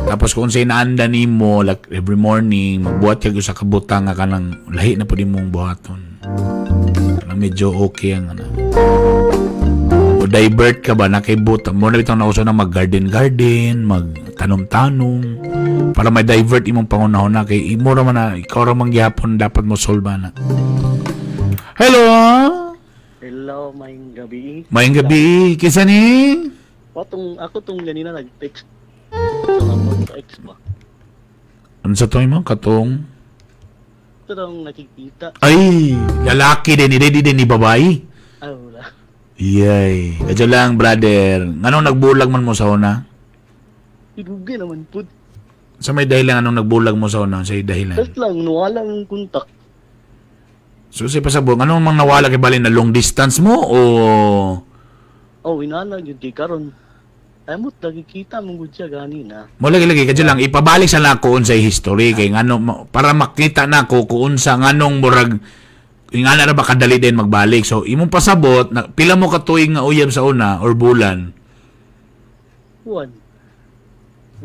Tapos kung sa inaanda nimo like every morning, magbuhat ka sa kabutang nga kanang lahi na pud imong buhaton. Kanang medyo okay ang ano. O divert ka ba na kay butang mo na bitong nauso na mag-garden garden, magtanom-tanom para may divert imong pangunahon na kay imo ra man na ikaw ra man gihapon dapat mo solve na. Hello. Hello, maayong gabi. Maayong gabi. Kinsa ni? Watong ako tong ganina nag-text. Text ba? Ano sa toy mo? Katong? Katong nakikita. Ay, lalaki din. Ready din ni babae. Ay, wala. Yay. Kadyo lang, brother. Anong nagbulag man mo sa una? Idugi naman po. Sa may dahilan, anong nagbulag mo sa una? Sa dahilan? Just lang, nawala ang kontak. So, sa pasabog, anong mang nawala kay bali na long distance mo o? Oh, inala gyud kay karon. Ay mo nakikita mo gud siya ganina. Mo lagi kadyo lang ipabalik sa nako unsay history kay ngano para makita nako kung unsa nganong murag ingana ra ba kadali din magbalik. So, imong pasabot na, pila mo ka tuig nga uyab sa una or bulan? Buwan.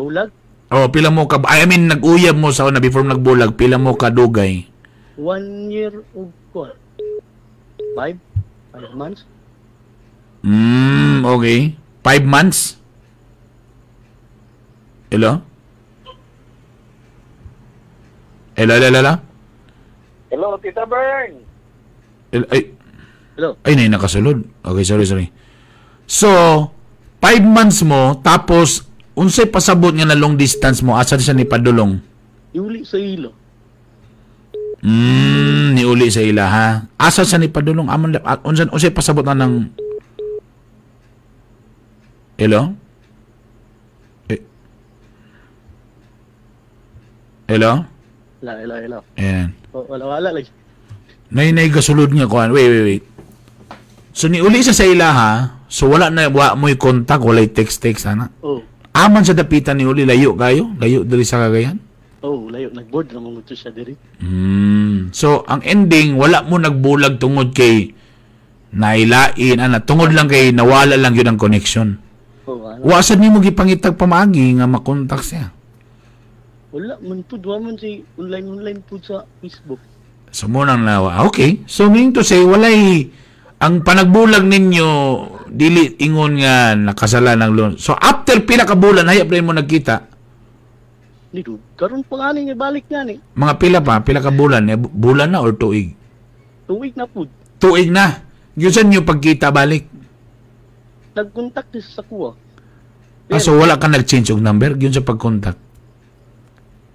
Bulag? Oh, pila mo ka, I mean nag-uyab mo sa una before nagbulag, pila mo ka dugay? 1 year ug 5 months. Okay. 5 months? Hello? Hello, hello, hello? Hello, Tita Bern. Hello, ay. Hello. Ay, na nakasulod. Okay, sorry. So, 5 months mo, tapos, unsay pasabot nga na long distance mo, asa siya ni padulong? Iuli sa ilo. Niuli sa ila, ha? Asa siya ni padulong? Amon, unsay pasabot na ng... Hello? Eh. Hello? Hello. Ayan. Oh, wala lagi. Nay gasulod nga kuan. Wait. So niuli siya sa ila, ha? So wala na wa mo'y contact, walay text ana. Oh. Aman sa dapitan ni uli layo kayo, layo diri sa Cagayan. Oh, layo nagboard ra man siya diri. So ang ending wala mo nagbulag tungod kay nailain ana, tungod lang kay nawala lang yun ang connection. Oh, ana. Wa sad nimo gipangitag pamaagi nga makontak siya. Wala man pud, wa man si online pud sa Facebook. So mo nang nawa. Okay. So meaning to say walay ang panagbulag ninyo dili ingon nga nakasala ng loan. So after pila ka bulan hayop rin mo nagkita. Ni do karon pa ani nga balik nga ni. Mga pila pa, pila ka bulan, eh, bulan na or tuig? Tuig na pud. Tuig na. Gyud nyo pagkita balik. Nagkontak ni sa kuha. Ah, so wala ka nag-change og number gyud sa pagkontak.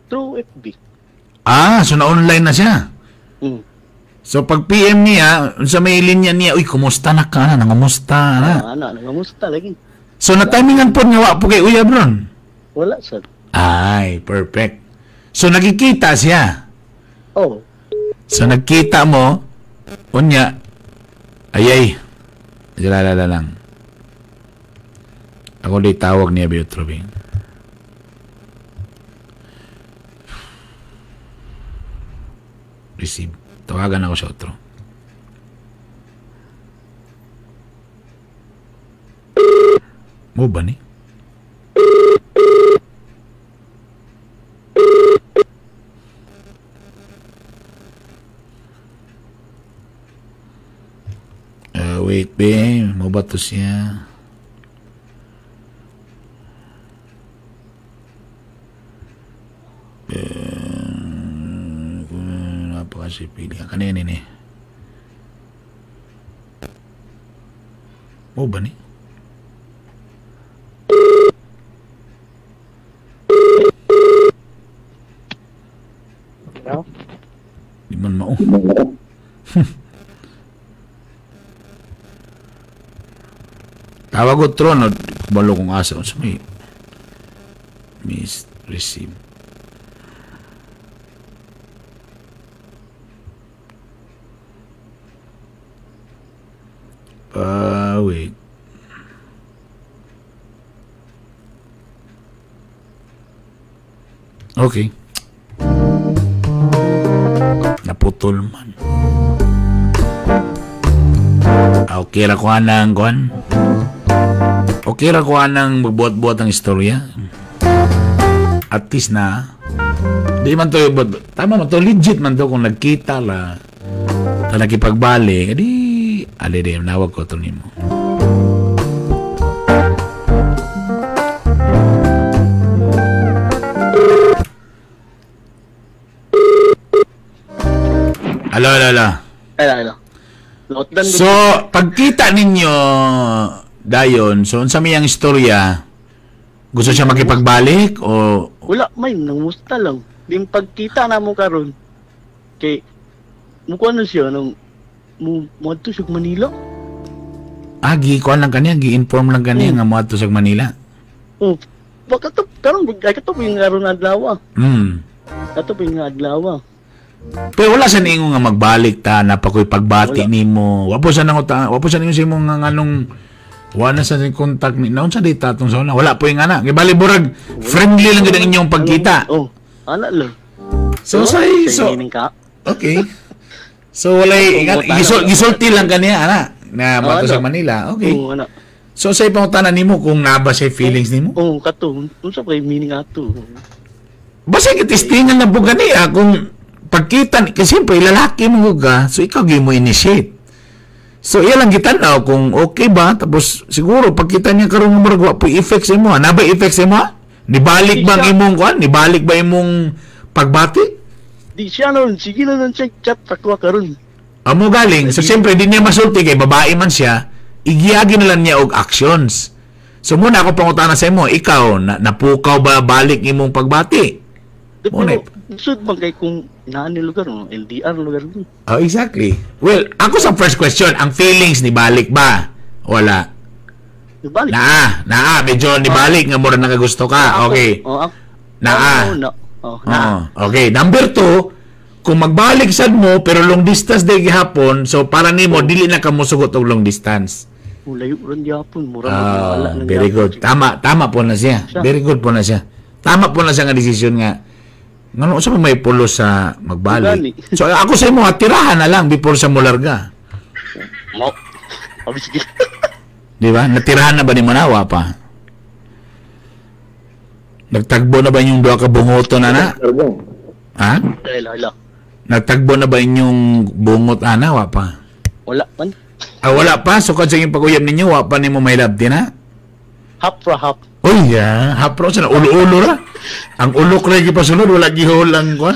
Through FB. Ah, so na-online na siya. Mm. So pag PM niya, sa may linya niya, uy, kumusta na ka na? Nangamusta na? Ana, nangamusta lagi. So na-timingan po niya, wa po kay Uya Bron? Wala, sir. Ay, perfect. So nagkikita siya. Oh. So nagkita mo, unya, ayay, lala lang. Ako di tawag niya, Biotro, Receive. Tawagan ako sa otro. Mo ba ni? Wait, be. Mo ba to siya? Napakasipili. Kanina ni. Mo ba ni? Hello? Di man mao. Tawag ko trono, balo kong asa. So may miss receive. Wait. Okay. Naputol man. Okay ra ko anang kuan. Okay ra ko anang magbuhat-buhat ang istorya. At least na di man to, tama man to, legit man to kung nagkita la ta nakipagbalik, edi ali di nawag ko to nimo. Alo, alo, alo. Alo, alo. So, pagkita ninyo dayon, so unsa may ang istorya? Gusto siya makipagbalik o wala may nangusta lang. Din pagkita na mo karon. Kay mukuha na siya nang muadto siya Manila. Ah, gi-kuan lang kaniya, gi-inform lang kaniya nga muadto sa Manila. Oh, baka to karon ay kato yung karon adlaw. Kato yung adlaw. Pero wala sa ningo nga magbalik ta na pa ko'y pagbati nimo. Wa po sa nanguta, wa po sa ningo sa imong nga nganong wala sa contact ni naon sa data atong sa una. Wala po yung ana. Gibali burag friendly lang gid ang inyong pagkita. Oh, ana lang. So say so okay. So walay gisulti lang kaniya ana na mato sa Manila. Okay. Oh, ana. So say pangutana nimo kung naba siya feelings nimo? Oh, kato unsa pa meaning ato? Basta gitistingan na po ganiya kung pagkita, kasi siyempre, lalaki mo ka, so ikaw gyud mo initiate. So iya lang gitan-aw kung okay ba, tapos siguro pagkita niya karon nga murag wa po'y effect sa imo. Na ba effect sa imo? Nibalik ba ang imong kuan? Nibalik ba imong pagbati? Di siya nun, sige na nun siya chat ako karon. Amo galing. So siyempre di niya masulti kay babae man siya, igiyagi na lang niya og actions. So muna ako pangutana sa imo, ikaw na, napukaw ba balik imong pagbati? Muna. Sud man kay kung naa ni lugar no, LDR lugar ni. Oh, exactly. Well, ako sa first question, ang feelings ni balik ba? Wala. Nibalik. Naa, naa, medyo nibalik nga mura nakagusto ka. Okay. Oh, ako. Naa. Oh, na. Oh, naa. Oo. Okay, number 2, kung magbalik sad mo pero long distance day gihapon, so para nimo dili na ka mosugot og long distance. Oh, layo ron gyapon, mura Ah, wala nang very gyapon. good. Tama, tama po na siya. Very good po na siya. Tama po na siya nga desisyon nga. Ngano sa may pulos sa magbalik. So ako sa imo tirahan na lang before sa mularga. Mo. Abi sige. Di ba? Natirahan na ba ni Manawa pa? Nagtagbo na ba inyong duha ka bungoto na na? Ha? Ila ila. Nagtagbo na ba inyong bungot ana wa pa? Wala man. Ah, wala pa. So kad sa inyong pag-uyab ninyo, wa pa nimo may love din ha? Hap ra hap. Uy, ya, hapro sa ulo-ulo ra. Ang ulok ra gipasunod, wala gihol ang kuan.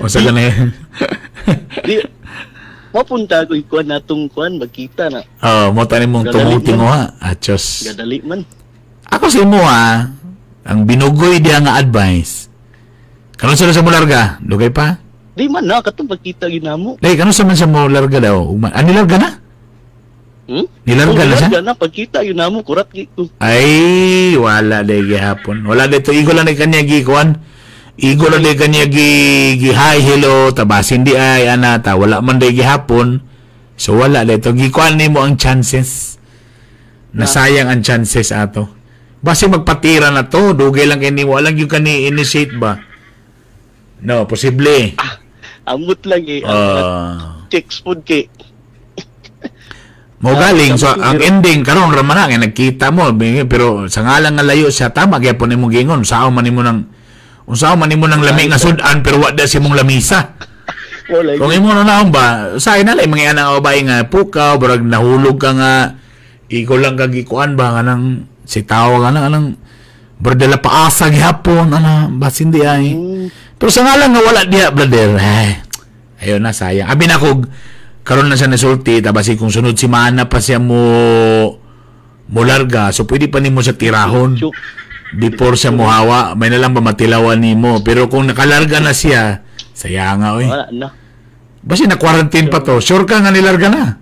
O sa ganay. Di mapunta ko ikuan natong kuan magkita na. Oh, mo tani mong Gadali tungo-tinguha. Achos. Gadali man. Ako sa imo ha, ang binugoy diha nga advice. Kanon sa sa mularga? Dugay pa? Di man na katong pagkita ginamo. Dai kanon sa man sa mularga daw? Ugma. Ah, nilarga na? Hmm? Nilarga na siya? Nilarga na pagkita ginamo kurat gi ko. Ay, wala day gihapon. Wala dito igo lang day kanya gikuan. Igo lang day kanya gi, gi hi hello tabasin di ay ana ta wala man day gihapon. So wala dito gikuan nimo ang chances. Nasayang ang chances ato. Basi magpatira na to, dugay lang kay nimo walang gyud kani initiate ba. No, posible. Amot lang eh. Ah. Checks food kay. Mo galing so ang ending karon ra man na kay nagkita mo pero sa ngalang nga layo siya tama gyapon nimo gingon sao man nimo nang unsaon man nimo nang lami nga sudan pero wa da si mong lamisa. Wala. Kung imo na naon ba say na lang mga anang babae nga pukaw barag nahulog ka nga ikaw lang kag gikuan ba nga nang si tawo ka nang anang berdala paasa gihapon ana basin di ay. Pero sa ngalang nga wala diha brother. Ay, ayo na sayang. Abi na kog karon na siya nasulti tabasi kung sunod si Mana pa siya mo larga so pwede pa nimo siya tirahon before siya mohawa may na lang ba matilawan nimo pero kung nakalarga na siya sayanga oy. Wala na. Basi na quarantine pa to, sure ka nga nilarga na?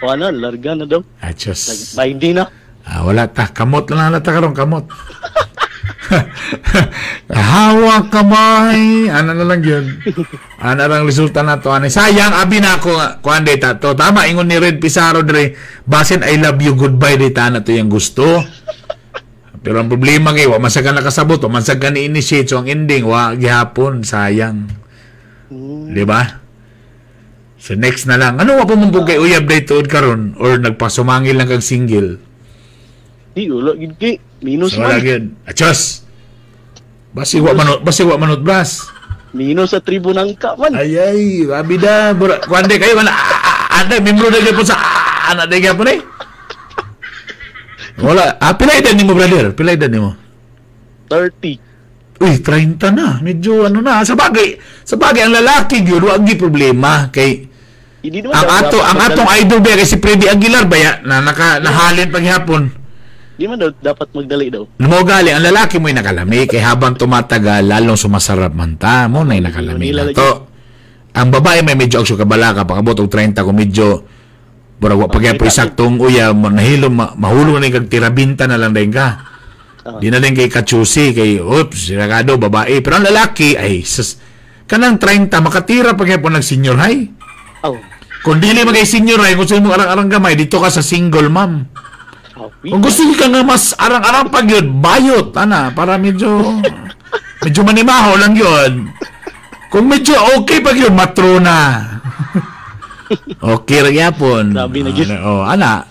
Wala na, larga na daw. Achos. Nag na. Ah, wala ta, kamot lang na ta karon kamot. Hawak kamay. Ana na lang yun. Ana lang resulta na to. Ana, sayang, abi na ako. Kuan day ta to. Tama, ingon ni Red Pizarro dre. Basin I love you, goodbye day ta na to yung gusto. Pero ang problema kay wa man sa ka nakasabot, wa man sa ka ni-initiate so ang ending wa gihapon, sayang. Di ba? So next na lang. Ano wa pa mong bugay uyab day tuod karon or nagpasumangil lang kag single? Di wala gid kay minus So, wala man. gyud. Achos. Basi wa manot, basi wa manot blas. Minus sa tribo ng ka man. Ay ay, abida bura. Kuan day kayo man. Anda membro na gyud po sa ana day gyapon eh. Wala. Ah, pila edad nimo brother? Pila edad nimo? 30. Uy, 30 na. Medyo ano na. Sa bagay ang lalaki gyud wa gyud problema kay Hindi naman ang daw ato dapat ang atong magdali. idol ba kay si Freddy Aguilar ba ya na naka nahalin paghapon. Di man daw dapat magdali daw. Mo gali ang lalaki mo'y nakalami kay habang tumatagal lalong sumasarap man ta mo na'y nakalami na to. Ang babae may medyo aksyo kabalaka pakabot og 30 kung medyo murag wa pa gyapon saktong uya mo nahilom mahulog na kag tirabinta na lang dayon ka. Di na din kay kachusi kay oops siragado babae pero ang lalaki ay sus, kanang 30 makatira pa gyapon nag senior high. Oh. Kung dili magay senior high kung sino mo arang-arang gamay dito ka sa single ma'am. Kung gusto ka nga mas arang-arang pag yun, bayot, ana, para medyo, medyo manimaho lang yun. Kung medyo okay pag yun, matrona. Okay ra gyapon. Grabe na gyud. Oh, ana.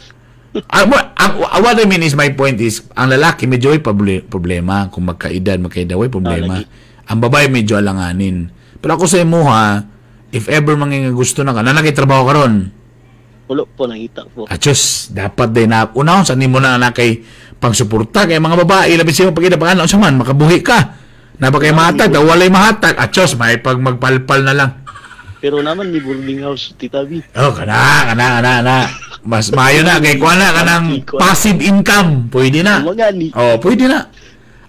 What I mean is, my point is, ang lalaki medyo may problema. Kung magkaedad, way problema. Ang babae medyo alanganin. Pero ako sa imuha, if ever mga gusto na ka, na nakitrabaho karon. Wala po, nangita po. Achos, dapat din na unahon sa nimo na anak kay pangsuporta kay mga babae labi sa imong pagkita pag unsa man makabuhi ka. Na ba kay mahatag, daw walay mahatag. Achos, may pag magpalpal na lang. Pero naman ni boarding house, Tita B. Oh, kana. Mas maayo na kay kuha na kanang passive income, pwede na. Oh, pwede na.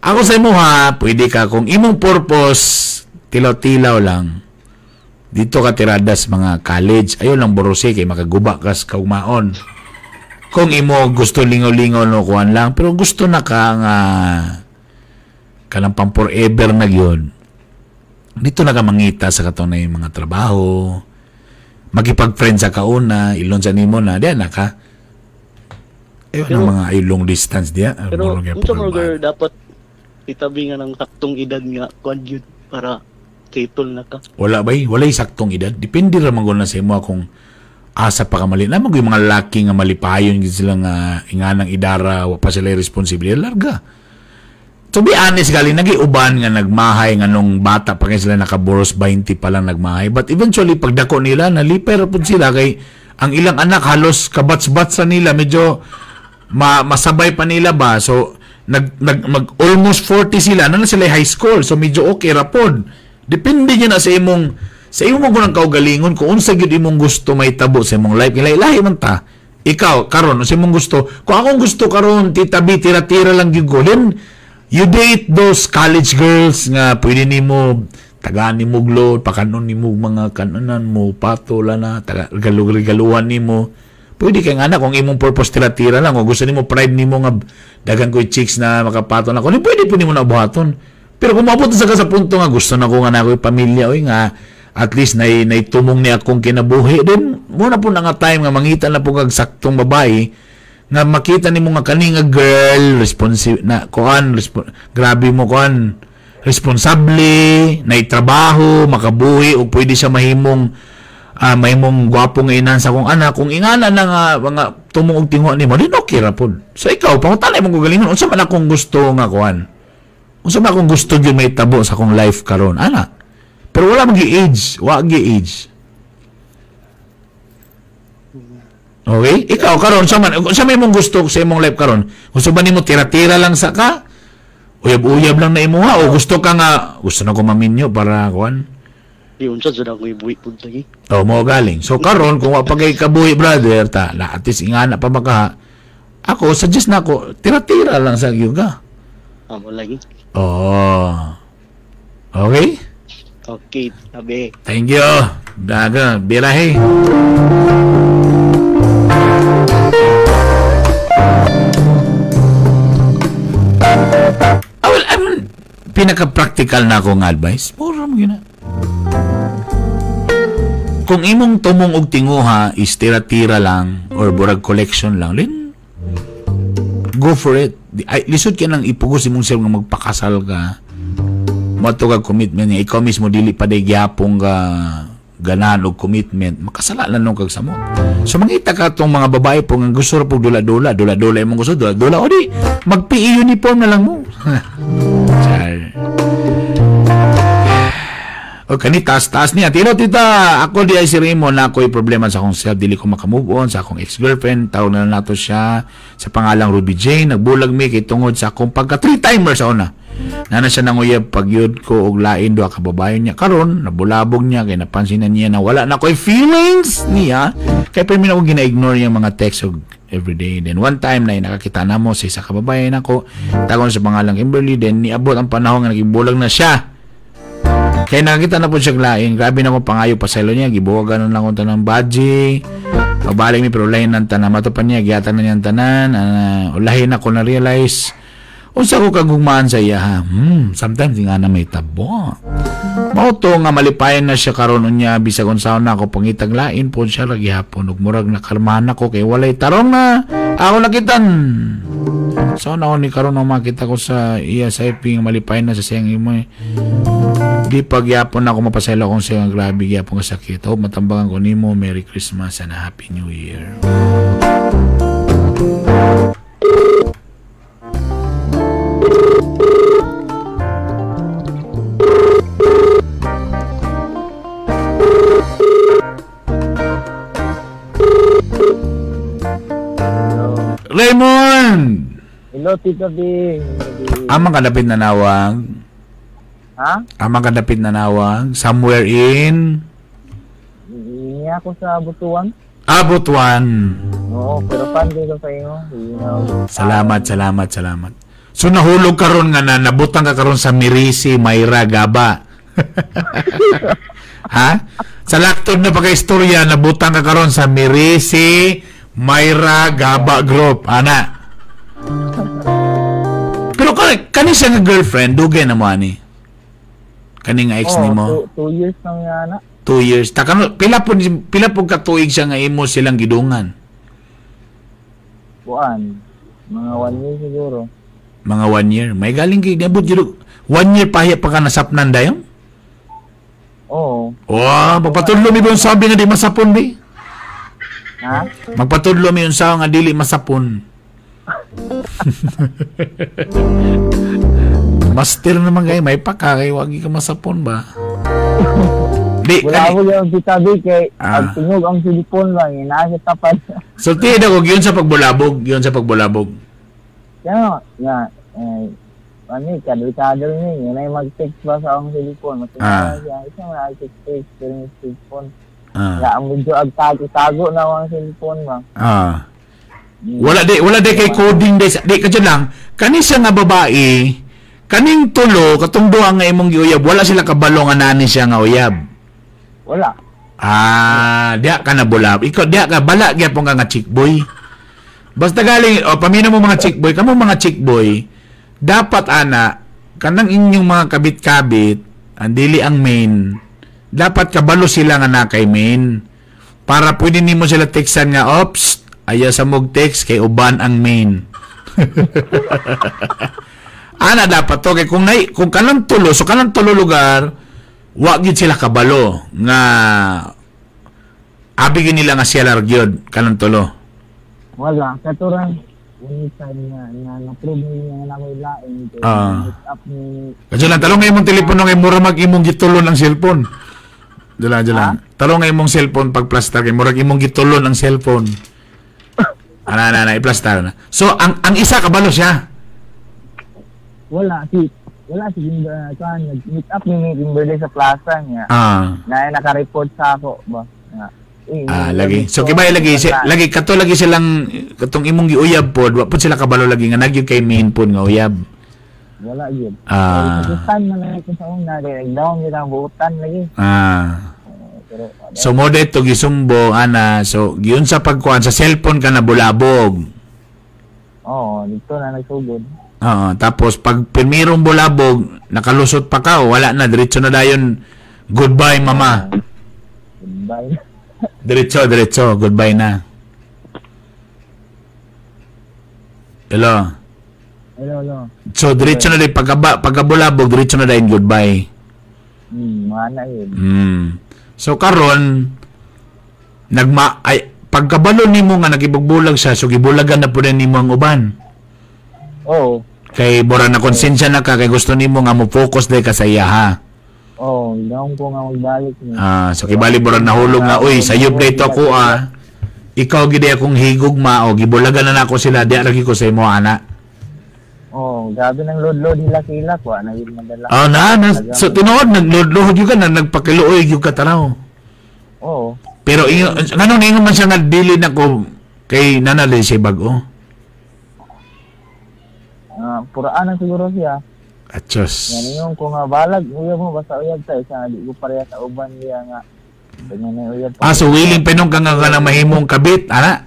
Ako sa imo ha, pwede ka kung imong purpose tilaw-tilaw lang. Dito ka tiradas mga college, ayon lang borose kay makaguba kas kaugmaon. Kung imo gusto lingaw-lingaw no kuan lang, pero gusto na ka nga kanang pang forever na gyud. Dito na ka mangita sa katunay mga trabaho. Makipag-friend sa kauna, ilon sa nimo na, diyan na ka. Ayun ang mga long distance diya. Pero unsa man dapat itabi nga ng saktong edad nga kuan gyud para settle na ka. Wala bay, walay saktong edad. Depende ra man gud na sa imo kung asa pa ka mali. Naman yung mga laki nga malipayon gid sila nga inganang idara, wa pa sila responsibilidad larga. To be honest, gali nag-iuban nga nagmahay nga nung bata pa kay sila nakaboros 20 pa lang nagmahay. But eventually pagdako nila naliper pud sila kay ang ilang anak halos kabats-bats sa nila, medyo masabay pa nila ba. So nag almost 40 sila, na sila high school. So medyo okay ra pod. Depende niya na sa imong kunang kaugalingon kung unsa gyud imong gusto may tabo sa imong life. Lahi man ta. Ikaw karon unsa imong gusto? Kung akong gusto karon Tita B, tira-tira lang gyud ko. Then you date those college girls nga pwede nimo tagaan nimo load, pakanon nimo mga kananan mo, patola na, regaluhan nimo. Pwede kay nga na kung imong purpose tira-tira lang, kung gusto nimo pride nimo nga dagan ko'y chicks na makapato na ko, pwede po nimo na buhaton. Pero kung maabot sa ka sa punto nga gusto na ko nga na ako'y pamilya, oy nga at least naitumong ni akong kinabuhi, then muna po na nga time nga mangita na po kag saktong babae nga makita nimo nga kani nga girl responsive na kuan, grabe mo kuan, responsable, naitrabaho, makabuhi o pwede siya mahimong mahimong gwapo nga inan sa akong anak. Kung ingana na nga mga tumong og tinguha nimo, din okay ra pod. So ikaw pangutana imong kagalingon, unsa man akong gusto nga kuan, unsa man akong gusto gyud may tabo sa akong life karon ana. Pero wala man gi-age, wa gi-age. Okay? Ikaw karon sa man unsa may imong gusto sa imong life karon? Gusto ba nimo tira-tira lang sa ka? Uyab-uyab lang na imuha o gusto ka nga gusto na ko maminyo para kuan? Di unsa jud ako ibuhi pud lagi. Oh, mo galing. So karon kung wa pa kay kabuhi brother ta, na at least ingana pa maka. Ako suggest na ako tira-tira lang sa gyud ka. Amo lagi. Oh. Okay? Okay, tabi. Thank you. Daga, birahe. Well, I mean, pinaka-practical na akong advice, mura mo yun na. Kung imong tumong og tinguha is tira-tira lang or burag collection lang, then go for it. Ay, lisod ka nang ipugos imong self nga magpakasal ka. Moadto kag commitment niya, ikaw mismo dili pa day gyapon ka ganahan og commitment, makasala lang nung kag samot. So mangita ka tong mga babae po nga gusto ra pug dula-dula, dula-dula imong gusto, dula-dula o di mag-PE uniform na lang mo. Char. O kani taas-taas niya. Tino tita, ako di ay si Raymond na ako'y problema sa akong self, dili ko makamove on sa akong ex-girlfriend, tawag na lang nato siya sa pangalang Ruby Jane, nagbulag mi kay tungod sa akong pagka 3-timer sa una. Nana siya nanguyab pagyud ko og lain duha ka babae niya karon nabulabog niya kay napansin na niya na wala na ko'y feelings niya kay pirmi na akong gina-ignore yung mga text og everyday. Then one time na nakakita na mo sa isa ka babae nako tagon sa pangalang Kimberly, then niabot ang panahon nga nagibulag na siya kay nakakita na po siya lain. Grabe na akong pangayo pasaylo niya, gibuwagan na lang akong tanang badji. Mabalik mi pero ulahin ng tanan mato pa niya, giyatan na niya ang tanan. Ulahin ako na realize unsa ko kagugmaan sa iya ha. Sometimes nga na may tabo. Mao to nga malipayan na siya karon unya bisag unsaon na ako pangitag lain pod siya ra gihapon ug murag nakarmahan ako kay walay tarong na ako nakitan. So na ni karon na makita ko sa iya sa IP nga malipayan na sa siyang imo. Di pagyapon ako mapasaylo akong siya grabe gyapon nga sakit. Hope matambangan ko nimo. Merry Christmas and a Happy New Year. Raymond! Hello, Tito B. Amang kadapit na nawag. Ha? Amang kadapit na nawag. Somewhere in Niya ako sa Butuan. Butuan. Oo, pero fan ko sa inyo. You know. Salamat, salamat, salamat. So nahulog karon nga na nabutang ka karon sa Mirisi, Mayra, Gaba. Ha? Sa laktod na pagka-istorya, nabutang ka karon sa Mirisi, Mayra, Gaba Group. Ana. Pero kani siya nga girlfriend, dugay na mo ani. Kani nga ex nimo. 2 years na nga na. 2 years. Takano pila po ka tuig siya nga imo silang gidungan? Buwan. Mga 1 year siguro. Mga 1 year. May galing kay niabot jud 1 year pahiya pa ka nasapnan dayon? Oo. Oh, magpatudlo mi ba yung sabi nga di masapon bi? Ha? Magpatudlo mi yung sawa nga dili masapon. Master naman kay may paka kay wagi ka masapon ba? Di wala ko yung tita B kay ang tingog ang cellphone lang inaasa tapat. So tiid ako gyud sa pagbulabog, gyud sa pagbulabog. Kaya nga ani kadol-kadol ni yun ay mag-text ba sa akong cellphone. Matingog siya, isa man ay text pero yung cellphone. Ya ang medyo agtago-tago na ang cellphone ba. Wala di kay coding di ka dyan lang. Kani siya nga babae, kaning tulo katong duha nga imong giuyab, wala sila kabalo nga nani siya nga uyab. Wala. Diha ka na bulab. Ikaw diha ka bala gyapon ka nga chick boy. Basta galing pamina mo mga chick boy, kamo mga chick boy, dapat ana kanang inyong mga kabit-kabit, ang dili ang main. Dapat kabalo sila nga na kay main. Para pwede nimo sila textan nga, ops, ayaw sa mog text kay uban ang main. Ana dapat to kay kung kanang tulo, so kanang tulo lugar, wa gyud sila kabalo nga abi gyud nila nga siya gyud kanang tulo. Wala katurang time nga na-prove niya nga nakoy lain. Kadyo lang talong imong telepono kay mura mag imong gitulon ang cellphone. Dala. Talong imong cellphone pag plaster kay murag imong gitulon ang cellphone. Ana i-plaster na. So ang isa kabalo siya. Wala si Kimber, nag-meet up ni Kimberly sa plaza niya. Na naka-report sa ako ba. Lagi. So kibay lagi si, lagi kato lagi silang katong imong giuyab pod, wa pod sila kabalo lagi nga nagyud kay main pod nga uyab. Wala gyud. So time man lang sa una kay nagdown gyud ang buutan lagi. Pero so mo dito gisumbo ana, so giun sa pagkuan sa cellphone ka na bulabog. Oo, dito na nagsugod. Oo, tapos pag pirmirong bulabog, nakalusot pa ka, wala na, diretso na dayon. Goodbye mama. Goodbye. Diretso, goodbye na. Hello. Hello. So diretso na din pagkabulabog, diretso na din goodbye. Mana yun. So karon pagkabalo nimo nga nagibugbulag siya, so gibulagan na pud nimo ang uban. Oo. Kay bora na konsensya na ka kay gusto nimo nga mo focus day ka sa iya ha. Oo, down ko nga magbalik ni. So kibali bora nahulog nga uy, sayop day to ako ah. Ikaw gid akong higugma o gibulagan na nako sila di ra ko sa imo ana. Oo, grabe nang load-load hilak-hilak wa na gyud madala. Na so tinuod nagload-load gyud ka na nagpakiluoy gyud ka tanaw. Oo. Pero ngano ningon man siya nga dili nako kay nanalay siya bag-o. Puraan na siguro siya. Achos. Ngayon ko nga balag, uyab mo basta uyab tayo sa di ko pareha sa uban niya nga. Ganyan na uyab. So willing pinong ka nga na mahimong kabit, ana?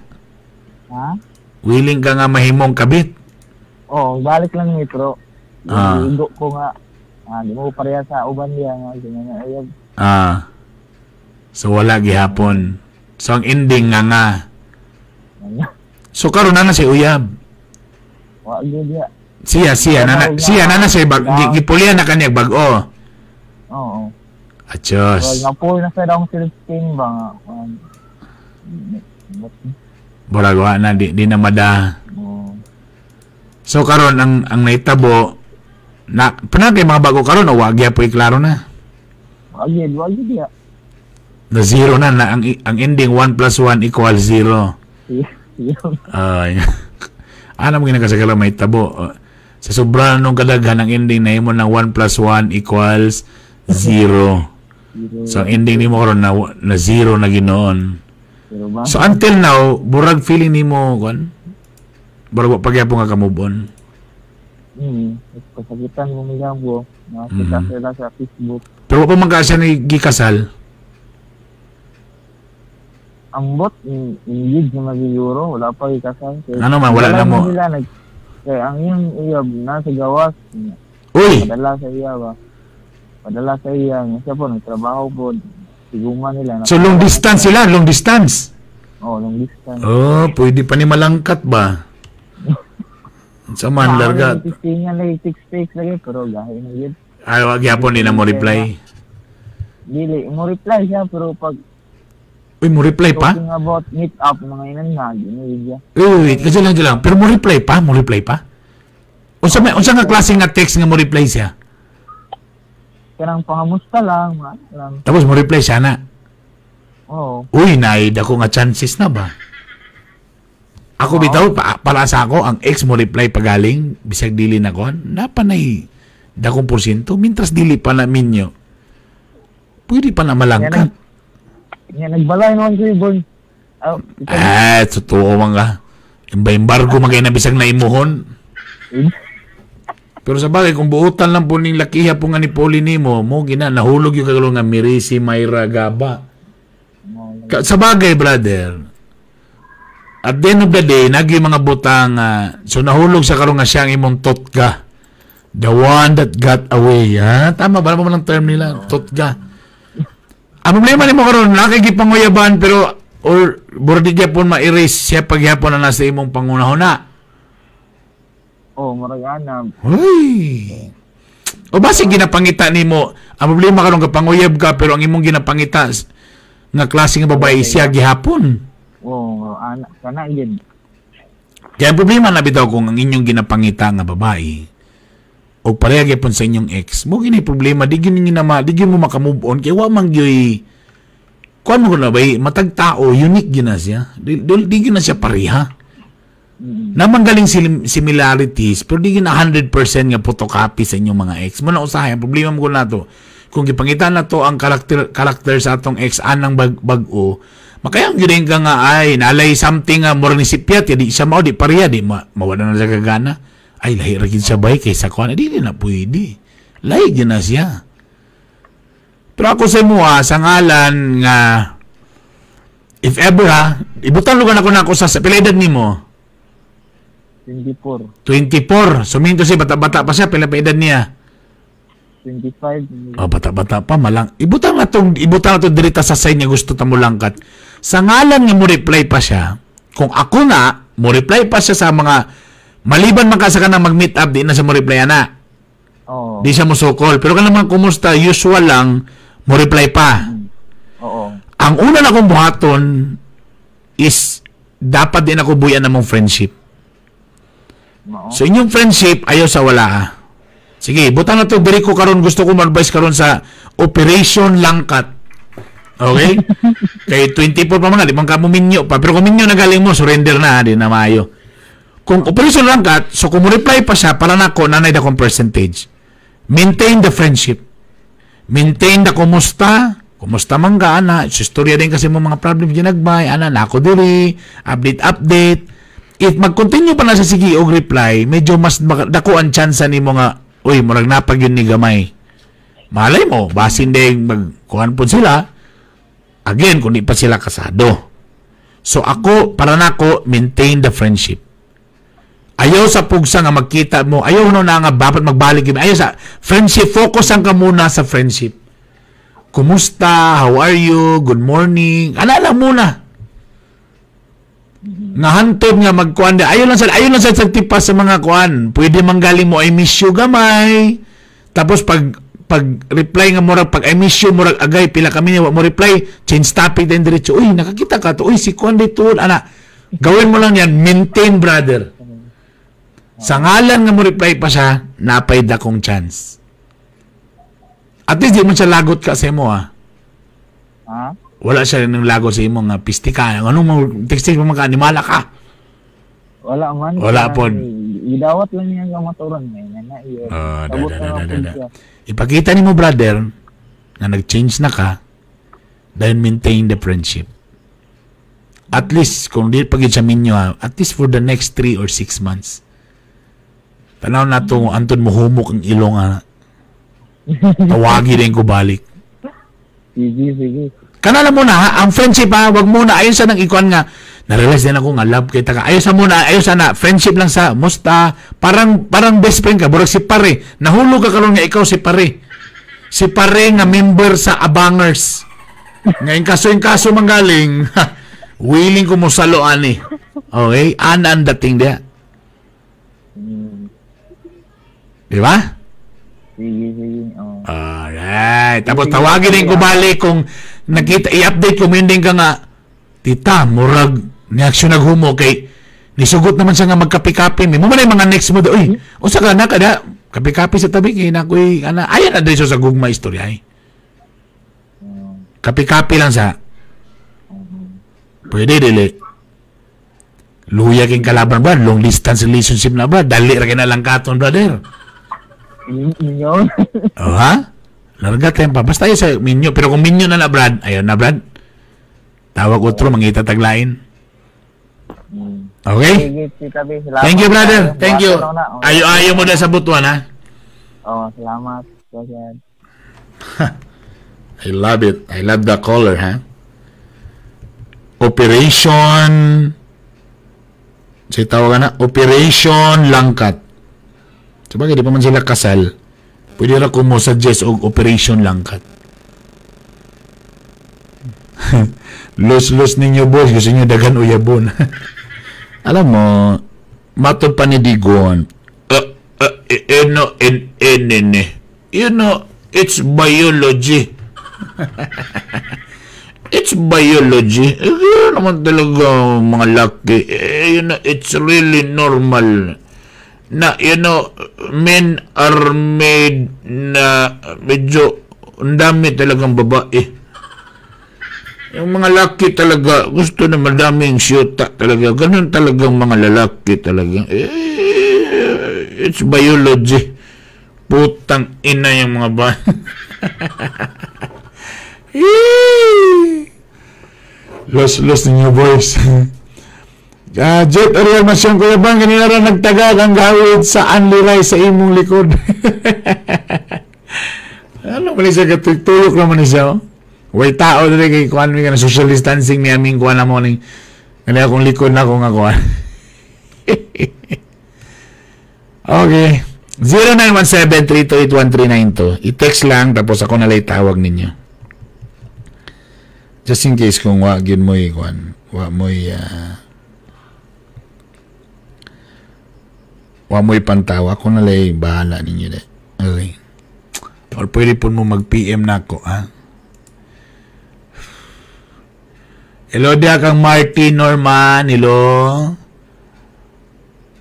Ha? Willing ka nga mahimong kabit? Oo, balik lang ni pero igo ko nga di mo pareha sa uban niya nga ganyan na uyab. So wala gihapon. So ang ending nga. So karon na si uyab. Wa gyud ya. Siya na siya bag gipulian na kaniya bag-o. Oo. Achos. Well, napulo na sa daong self-esteem ba. Burag wa na di na mada. So karon ang nahitabo na panagay mga bago karon wa gyud klaro na. Wa gyud ya. Na zero na ang ending 1 + 1 = 0. Ay. Ano mo ginakasagala may tabo. Sa sobra nung kadaghan ang ending na imo ng 1 plus 1 equals 0. So ang ending nimo karon na 0 na ginoon. So until now, burag feeling nimo kon burag wa pagyapon nga ka-move on. Kasakitan mo migambo. Nakita sila sa Facebook. Pero wa pa man ka siya ni gikasal. Ambot engage na magiguro, wala pa gikasal. Ano man, wala na mo. Sila, kay ang iyang iyab nasa gawas. Uy. Padala sa iya ba. Padala sa iya, siya po nagtrabaho po. Siguma nila. So long distance sila, long distance. Oh, long distance. Oh, pwede pa ni malangkat ba? Sa man larga. Tingan lagi text lagi pero gahi na gyud. Ay, wag gyapon di na mo reply. Dili mo reply siya pero pag uy, mo reply pa? Talking about meet up mga inan na gini siya. Wait, kasi lang. Pero mo reply pa, mo reply pa. Unsa nga klase nga text nga mo reply siya? Kanang pangamusta lang, lang. Tapos mo reply siya na. Oo. Uy, naid ako nga chances na ba? Ako bitaw para sa ako ang ex mo reply pagaling bisag dili na kon, napanay dakong porsyento mintras dili pa na minyo. Pwede pa na malangkat. Nga nagbalay naman si Bon. Oh, totoo man ka. Embargo man kay na bisag na imuhon. Pero sa bagay, kung buutan lang po ning lakiha po nga ni Poli nimo, mo gina nahulog yung kagulong nga Mirisi Mayra Gaba. Sa bagay, brother, at the end of the day, nagi mga butang, so nahulog sa karon nga siyang imong totga. The one that got away. Ha? Tama ba naman ang term nila? Totga. Ang problema nimo karon, nakikipanguyaban pero or burdi gyapon ma-erase siya pagyapon na nasa imong pangunahuna. Oh, maragana. Uy. O basi ginapangita nimo, ang problema karon kapanguyab ka pero ang imong ginapangita nga klase nga babae siya gihapon. Oh, ana kana gid. Kaya ang problema na bitaw kung ang inyong ginapangita nga babae o pareha gyapon sa inyong ex, mo gini problema, di gyud ninyo na di gyud mo maka-move on kay wa man gyoy kuan mo na bay matag tao unique gyud na siya. Di gyud na siya pareha. Namang galing similarities pero di gyud na 100% nga photocopy sa inyong mga ex. Mo na usahay ang problema mo na to. Kung gipangita na to ang karakter sa atong ex anang bag-o, makayang gyud ka nga ay nalay something nga murag ni sipyat di siya mao di pareha di mawala na sa kagana. Ay lahi ra gid siya bay kaysa kuan di na pwede. Lahi gyud na siya. Pero ako sa imo sa ngalan nga if ever ha, ibutan lugar nako sa pila edad nimo? 24. 24. So minto siya bata-bata pa siya, pila pa edad niya? 25. Oh, bata-bata pa malang. Ibutang na to dirita sa side niya gusto ta mo langkat. Sa ngalan nga mo reply pa siya, kung ako na mo reply pa siya sa mga maliban man ka sa kanang mag-meet up di na siya mo reply ana. Oo. Di siya mo sukol. Pero kanang mga kumusta usual lang mo reply pa. Oo. Ang una na akong buhaton is dapat din ako buyan namong friendship. Oo. So inyong friendship ayaw sa wala ah. Sige, butang na to diri ko karon gusto ko ma-advise karon sa Operation Langkat. Okay? Kay 24 pa mga di man ka muminyo pa. Pero kung minyo na galing mo, surrender na di na maayo. Kung Operation Langkat, so kung mo-reply pa siya para nako nanay dakong percentage. Maintain the friendship. Maintain the kumusta. Kumusta man ka ana? So, istorya din kasi mo mga problems ginagbay, ana nako diri, update. If mag-continue pa na sa sige og reply, medyo mas dako ang chance nimo nga uy, murag napag yun ni gamay. Malay mo, basin din magkuhan po sila. Again, kung di pa sila kasado. So ako, para nako, maintain the friendship. Ayaw sa pugsa nga magkita mo, ayaw no na nga dapat magbalik yun. Ayaw sa friendship, focus ang ka muna sa friendship. Kumusta? How are you? Good morning. Ala lang muna. Nga hantod nga magkuan ayaw lang sa tipas sa mga kuan. Pwede man galing mo I miss you gamay. Tapos pag reply nga murag pag I miss you murag agay pila kami niya mo reply, change topic din diretso. Uy, nakakita ka to. Uy, si kuan dito ana. Gawin mo lang yan, maintain brother. Sa ngalan nga mo reply pa siya, napay dakong chance. At least di mo siya lagot ka sa imo ah. Ha? Wala siya nang lagot sa imo nga pisti ka. Anong mo text mo mga animala ka? Wala man. Wala pod. Idawat lang niya ang maturan ngayon. Na, iyo. Oh, da, Sabot da, na da, lang da, pod da. siya. Ipakita nimo, brother, na nag-change na ka, then maintain the friendship. At least, kung di pag siya minyo, ha, at least for the next 3 or 6 months. Tanaw na to, anton mo humok ang ilong, ha. Tawagi din ko balik. Sige, sige. Kanala mo na, ha, ang friendship, ha, wag muna, ayon sa nang ikuan nga, na-realize din ako nga, love kita ka. Ayaw sa muna, ayaw sa na, friendship lang sa, musta, parang best friend ka, burag si pare. Nahulog ka karon nga ikaw si pare. Si pare nga member sa Abangers. Ngayon kaso yung kaso manggaling, willing ko mo salo ani. Okay? Ana ang dating diya. Di ba? Sige, sige. Oh. Alright. Tapos tawagin din ko balik kung nakita, i-update ko din ka nga, tita, murag, ni-action naghumo kay, nisugot naman siya nga magkapi-kapi. May mo man yung mga next mo, uy, unsa ka na kada, kapi-kapi sa tabi, kay na ko'y, ana, ayan na din sa gugma istorya, ay. Kapi-kapi lang sa, pwede, dili. Luya king kalaban, brad. Long distance relationship na, brad. Dali ra kay na lang katon, brother. Inyo. Oh, ha? Larga tempa. Basta yun sa minyo. Pero kung minyo na na, Brad, ayun na, Brad. Tawag otro, mangita taglain. Okay? Sige, Tita B. Salamat. Thank you, brother. Thank you. Buhaton na. Oh. Ayo-ayo mo na sa butuan, ha? Oh, salamat. Salamat. I love it. I love the color, ha? Operation... Sige, tawagan na. Operation Langkat. Sabagay, di pa man sila kasal. Pwede ra ko mo suggest og Operation Langkat. Los-los ninyo, boys. Gusto nyo daghan uyabon. Alam mo, matod pa ni Digon. No, n. You know, it's biology. It's biology. Eh, naman talaga mga laki. Eh, you know, it's really normal. Na, you know, men are made na medyo ang dami talagang babae. Yung mga laki talaga, gusto na madaming syuta talaga. Ganun talagang mga lalaki talaga. Eh, it's biology. Putang ina yung mga ba. Los ninyo, boys. Jet Ariel Masyong, Kuya Bang, kanina ra nagtagag ang gawid sa Anli Rice sa imong likod. Ano man siya, katulok naman siya, oh. Way tao dali kay kuan mi kana social distancing ni aming kuan na mo ning kani akong likod na ako nga kuan. Okay. 0917-328-1392. I-text lang tapos ako na lang tawag ninyo. Just in case kung wa gyud mo'y kuan, wa mo'y wa mo'y pantawa, ako na lang bahala ninyo de. Okay. Or pwede po mo mag-PM na ako, ha? Hello dia kang Martin Norman, hello.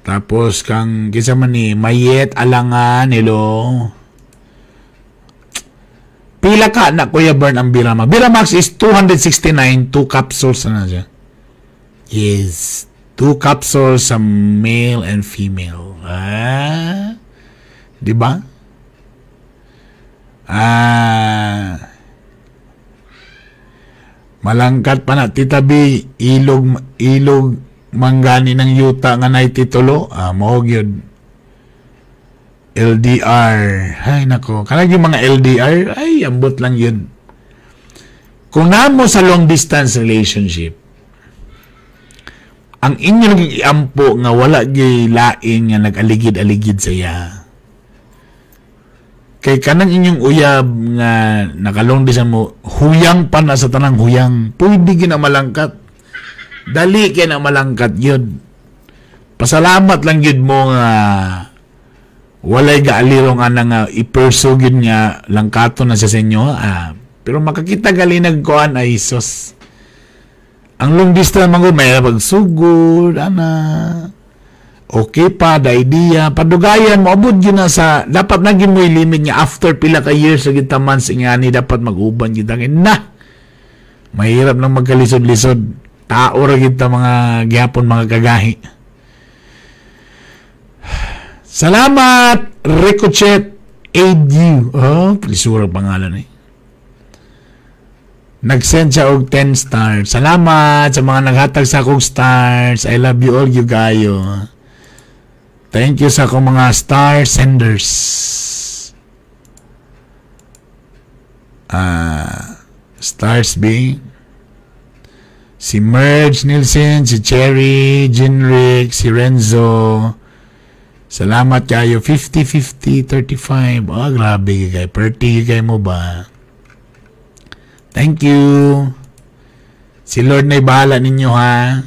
Tapos kang kinsa man ni Mayet Alangan, hello. Pila ka na Kuya Bern ang Biramax? Biramax is 269, 2 capsules na siya. Yes, 2 capsules sa male and female. Ah, di ba? Ah, malangkat pa na Tita B, ilog ilog manggani ng yuta nga nay titulo. Ah, mao gyud. LDR. Ay nako, kanang yung mga LDR ay ambot lang yun. Kung namo sa long distance relationship, ang inyo naging iampo nga wala gyud lain nga nag-aligid-aligid sa iya. Kay kanang inyong uyab nga nakalong distance mo, huyang pa na sa tanang huyang, pwede gyud na malangkat. Dali kay na malangkat yun. Pasalamat lang yun mo nga walay gaalirong ana nga i-pursue gyud nga langkato na siya sa inyo. Ah, pero makakita gali nagkuan ay sus. Ang long distance man gud may pagsugod ana. Okay pa, the idea. Padugayan, moabot yun na sa, dapat na gyud mo limit niya after pila ka years sa kita months nga ni dapat mag-uban gyud ang na. Mahirap nang magkalisod-lisod. Tao ra kita mga gihapon mga kagahi. Salamat, Ricochet ADU. Oh, plisura pangalan eh. Nag-send siya og 10 stars. Salamat sa mga naghatag sa akong stars. I love you all, you kayo. Thank you sa akong mga star senders. Stars B. Si Merge Nielsen, si Cherry, Jinrick, si Renzo. Salamat kayo. 50, 50, 35. Oh, grabe kayo. 30 kayo mo ba? Thank you. Si Lord na'y bahala ninyo, ha?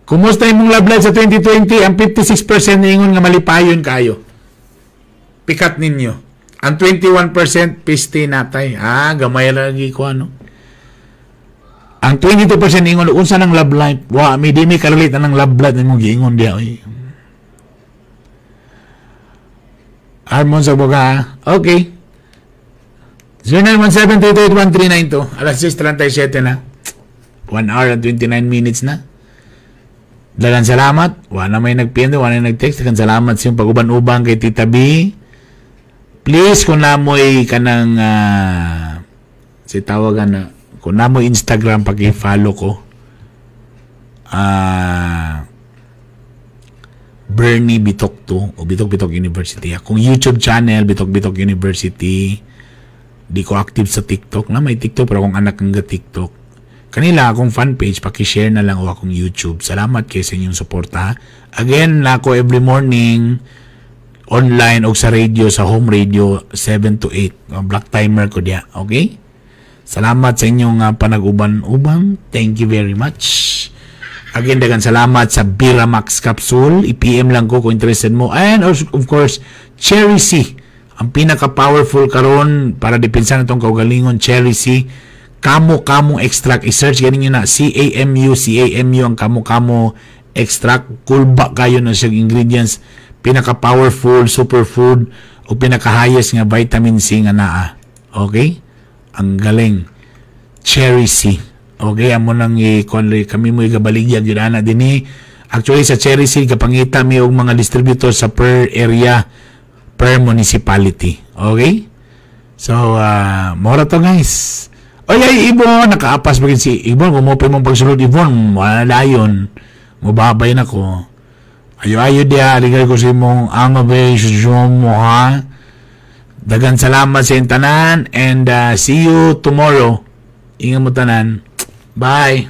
Kumusta imong love life sa 2020? Ang 56% niingon nga malipayon kayo. Pikat ninyo. Ang 21% piste natay. Ah, gamay lagi ko ano. Ang 22% niingon unsa nang love life? Wa mi di mi karelate anang love life nimong giingon diha oy. Armon sa boga. Okay. 0917-228-1392. Alas 6:37 na. 1 hour and 29 minutes na. Dagan salamat. Wala may nag-PM, wala may nag-text. Dagan salamat sa iyong pag-uban-uban kay Tita B. Please, kung namoy kanang si tawagan na, kung namoy Instagram, paki-follow ko. Bernie Bitok 2 o Bitok Bitok University. Akong YouTube channel, Bitok Bitok University. Di ko active sa TikTok. Na may TikTok pero akong anak ang ga TikTok. Kanila akong fan page, paki-share na lang o akong YouTube. Salamat kay sa inyong suporta. Again, nako every morning online o sa radio, sa home radio 7 to 8. Black timer ko diya. Okay? Salamat sa inyong panag-uban-uban. Thank you very much. Again, dagan salamat sa Biramax Capsule. I-PM lang ko kung interested mo. And of course, Cherry C. Ang pinaka-powerful karon para depensa na itong kaugalingon, Cherry C. Kamo-kamo extract. I-search ganin nyo na. C-A-M-U, C-A-M-U ang kamo-kamo extract. Kulba kayo na siyang ingredients. Pinaka-powerful, superfood, o pinaka-highest nga vitamin C nga naa. Okay? Ang galing. Cherry C. Okay, amo nang kami mo igabaligya gyud ana dinhi. Actually sa Cherry C kapangita mi og mga distributor sa per area, per municipality. Okay? So, mora to guys. Oy, ay Ibon, nakaapas ba si Ibon? Kung mo pa imong pagsulod Ibon, wala dayon. Mubabay na ko. Ayo-ayo diha, aligay ko sa imong angabe, sa mo ha. Dagan salamat sa iyong tanan and see you tomorrow. Ingat mo tanan. Bye.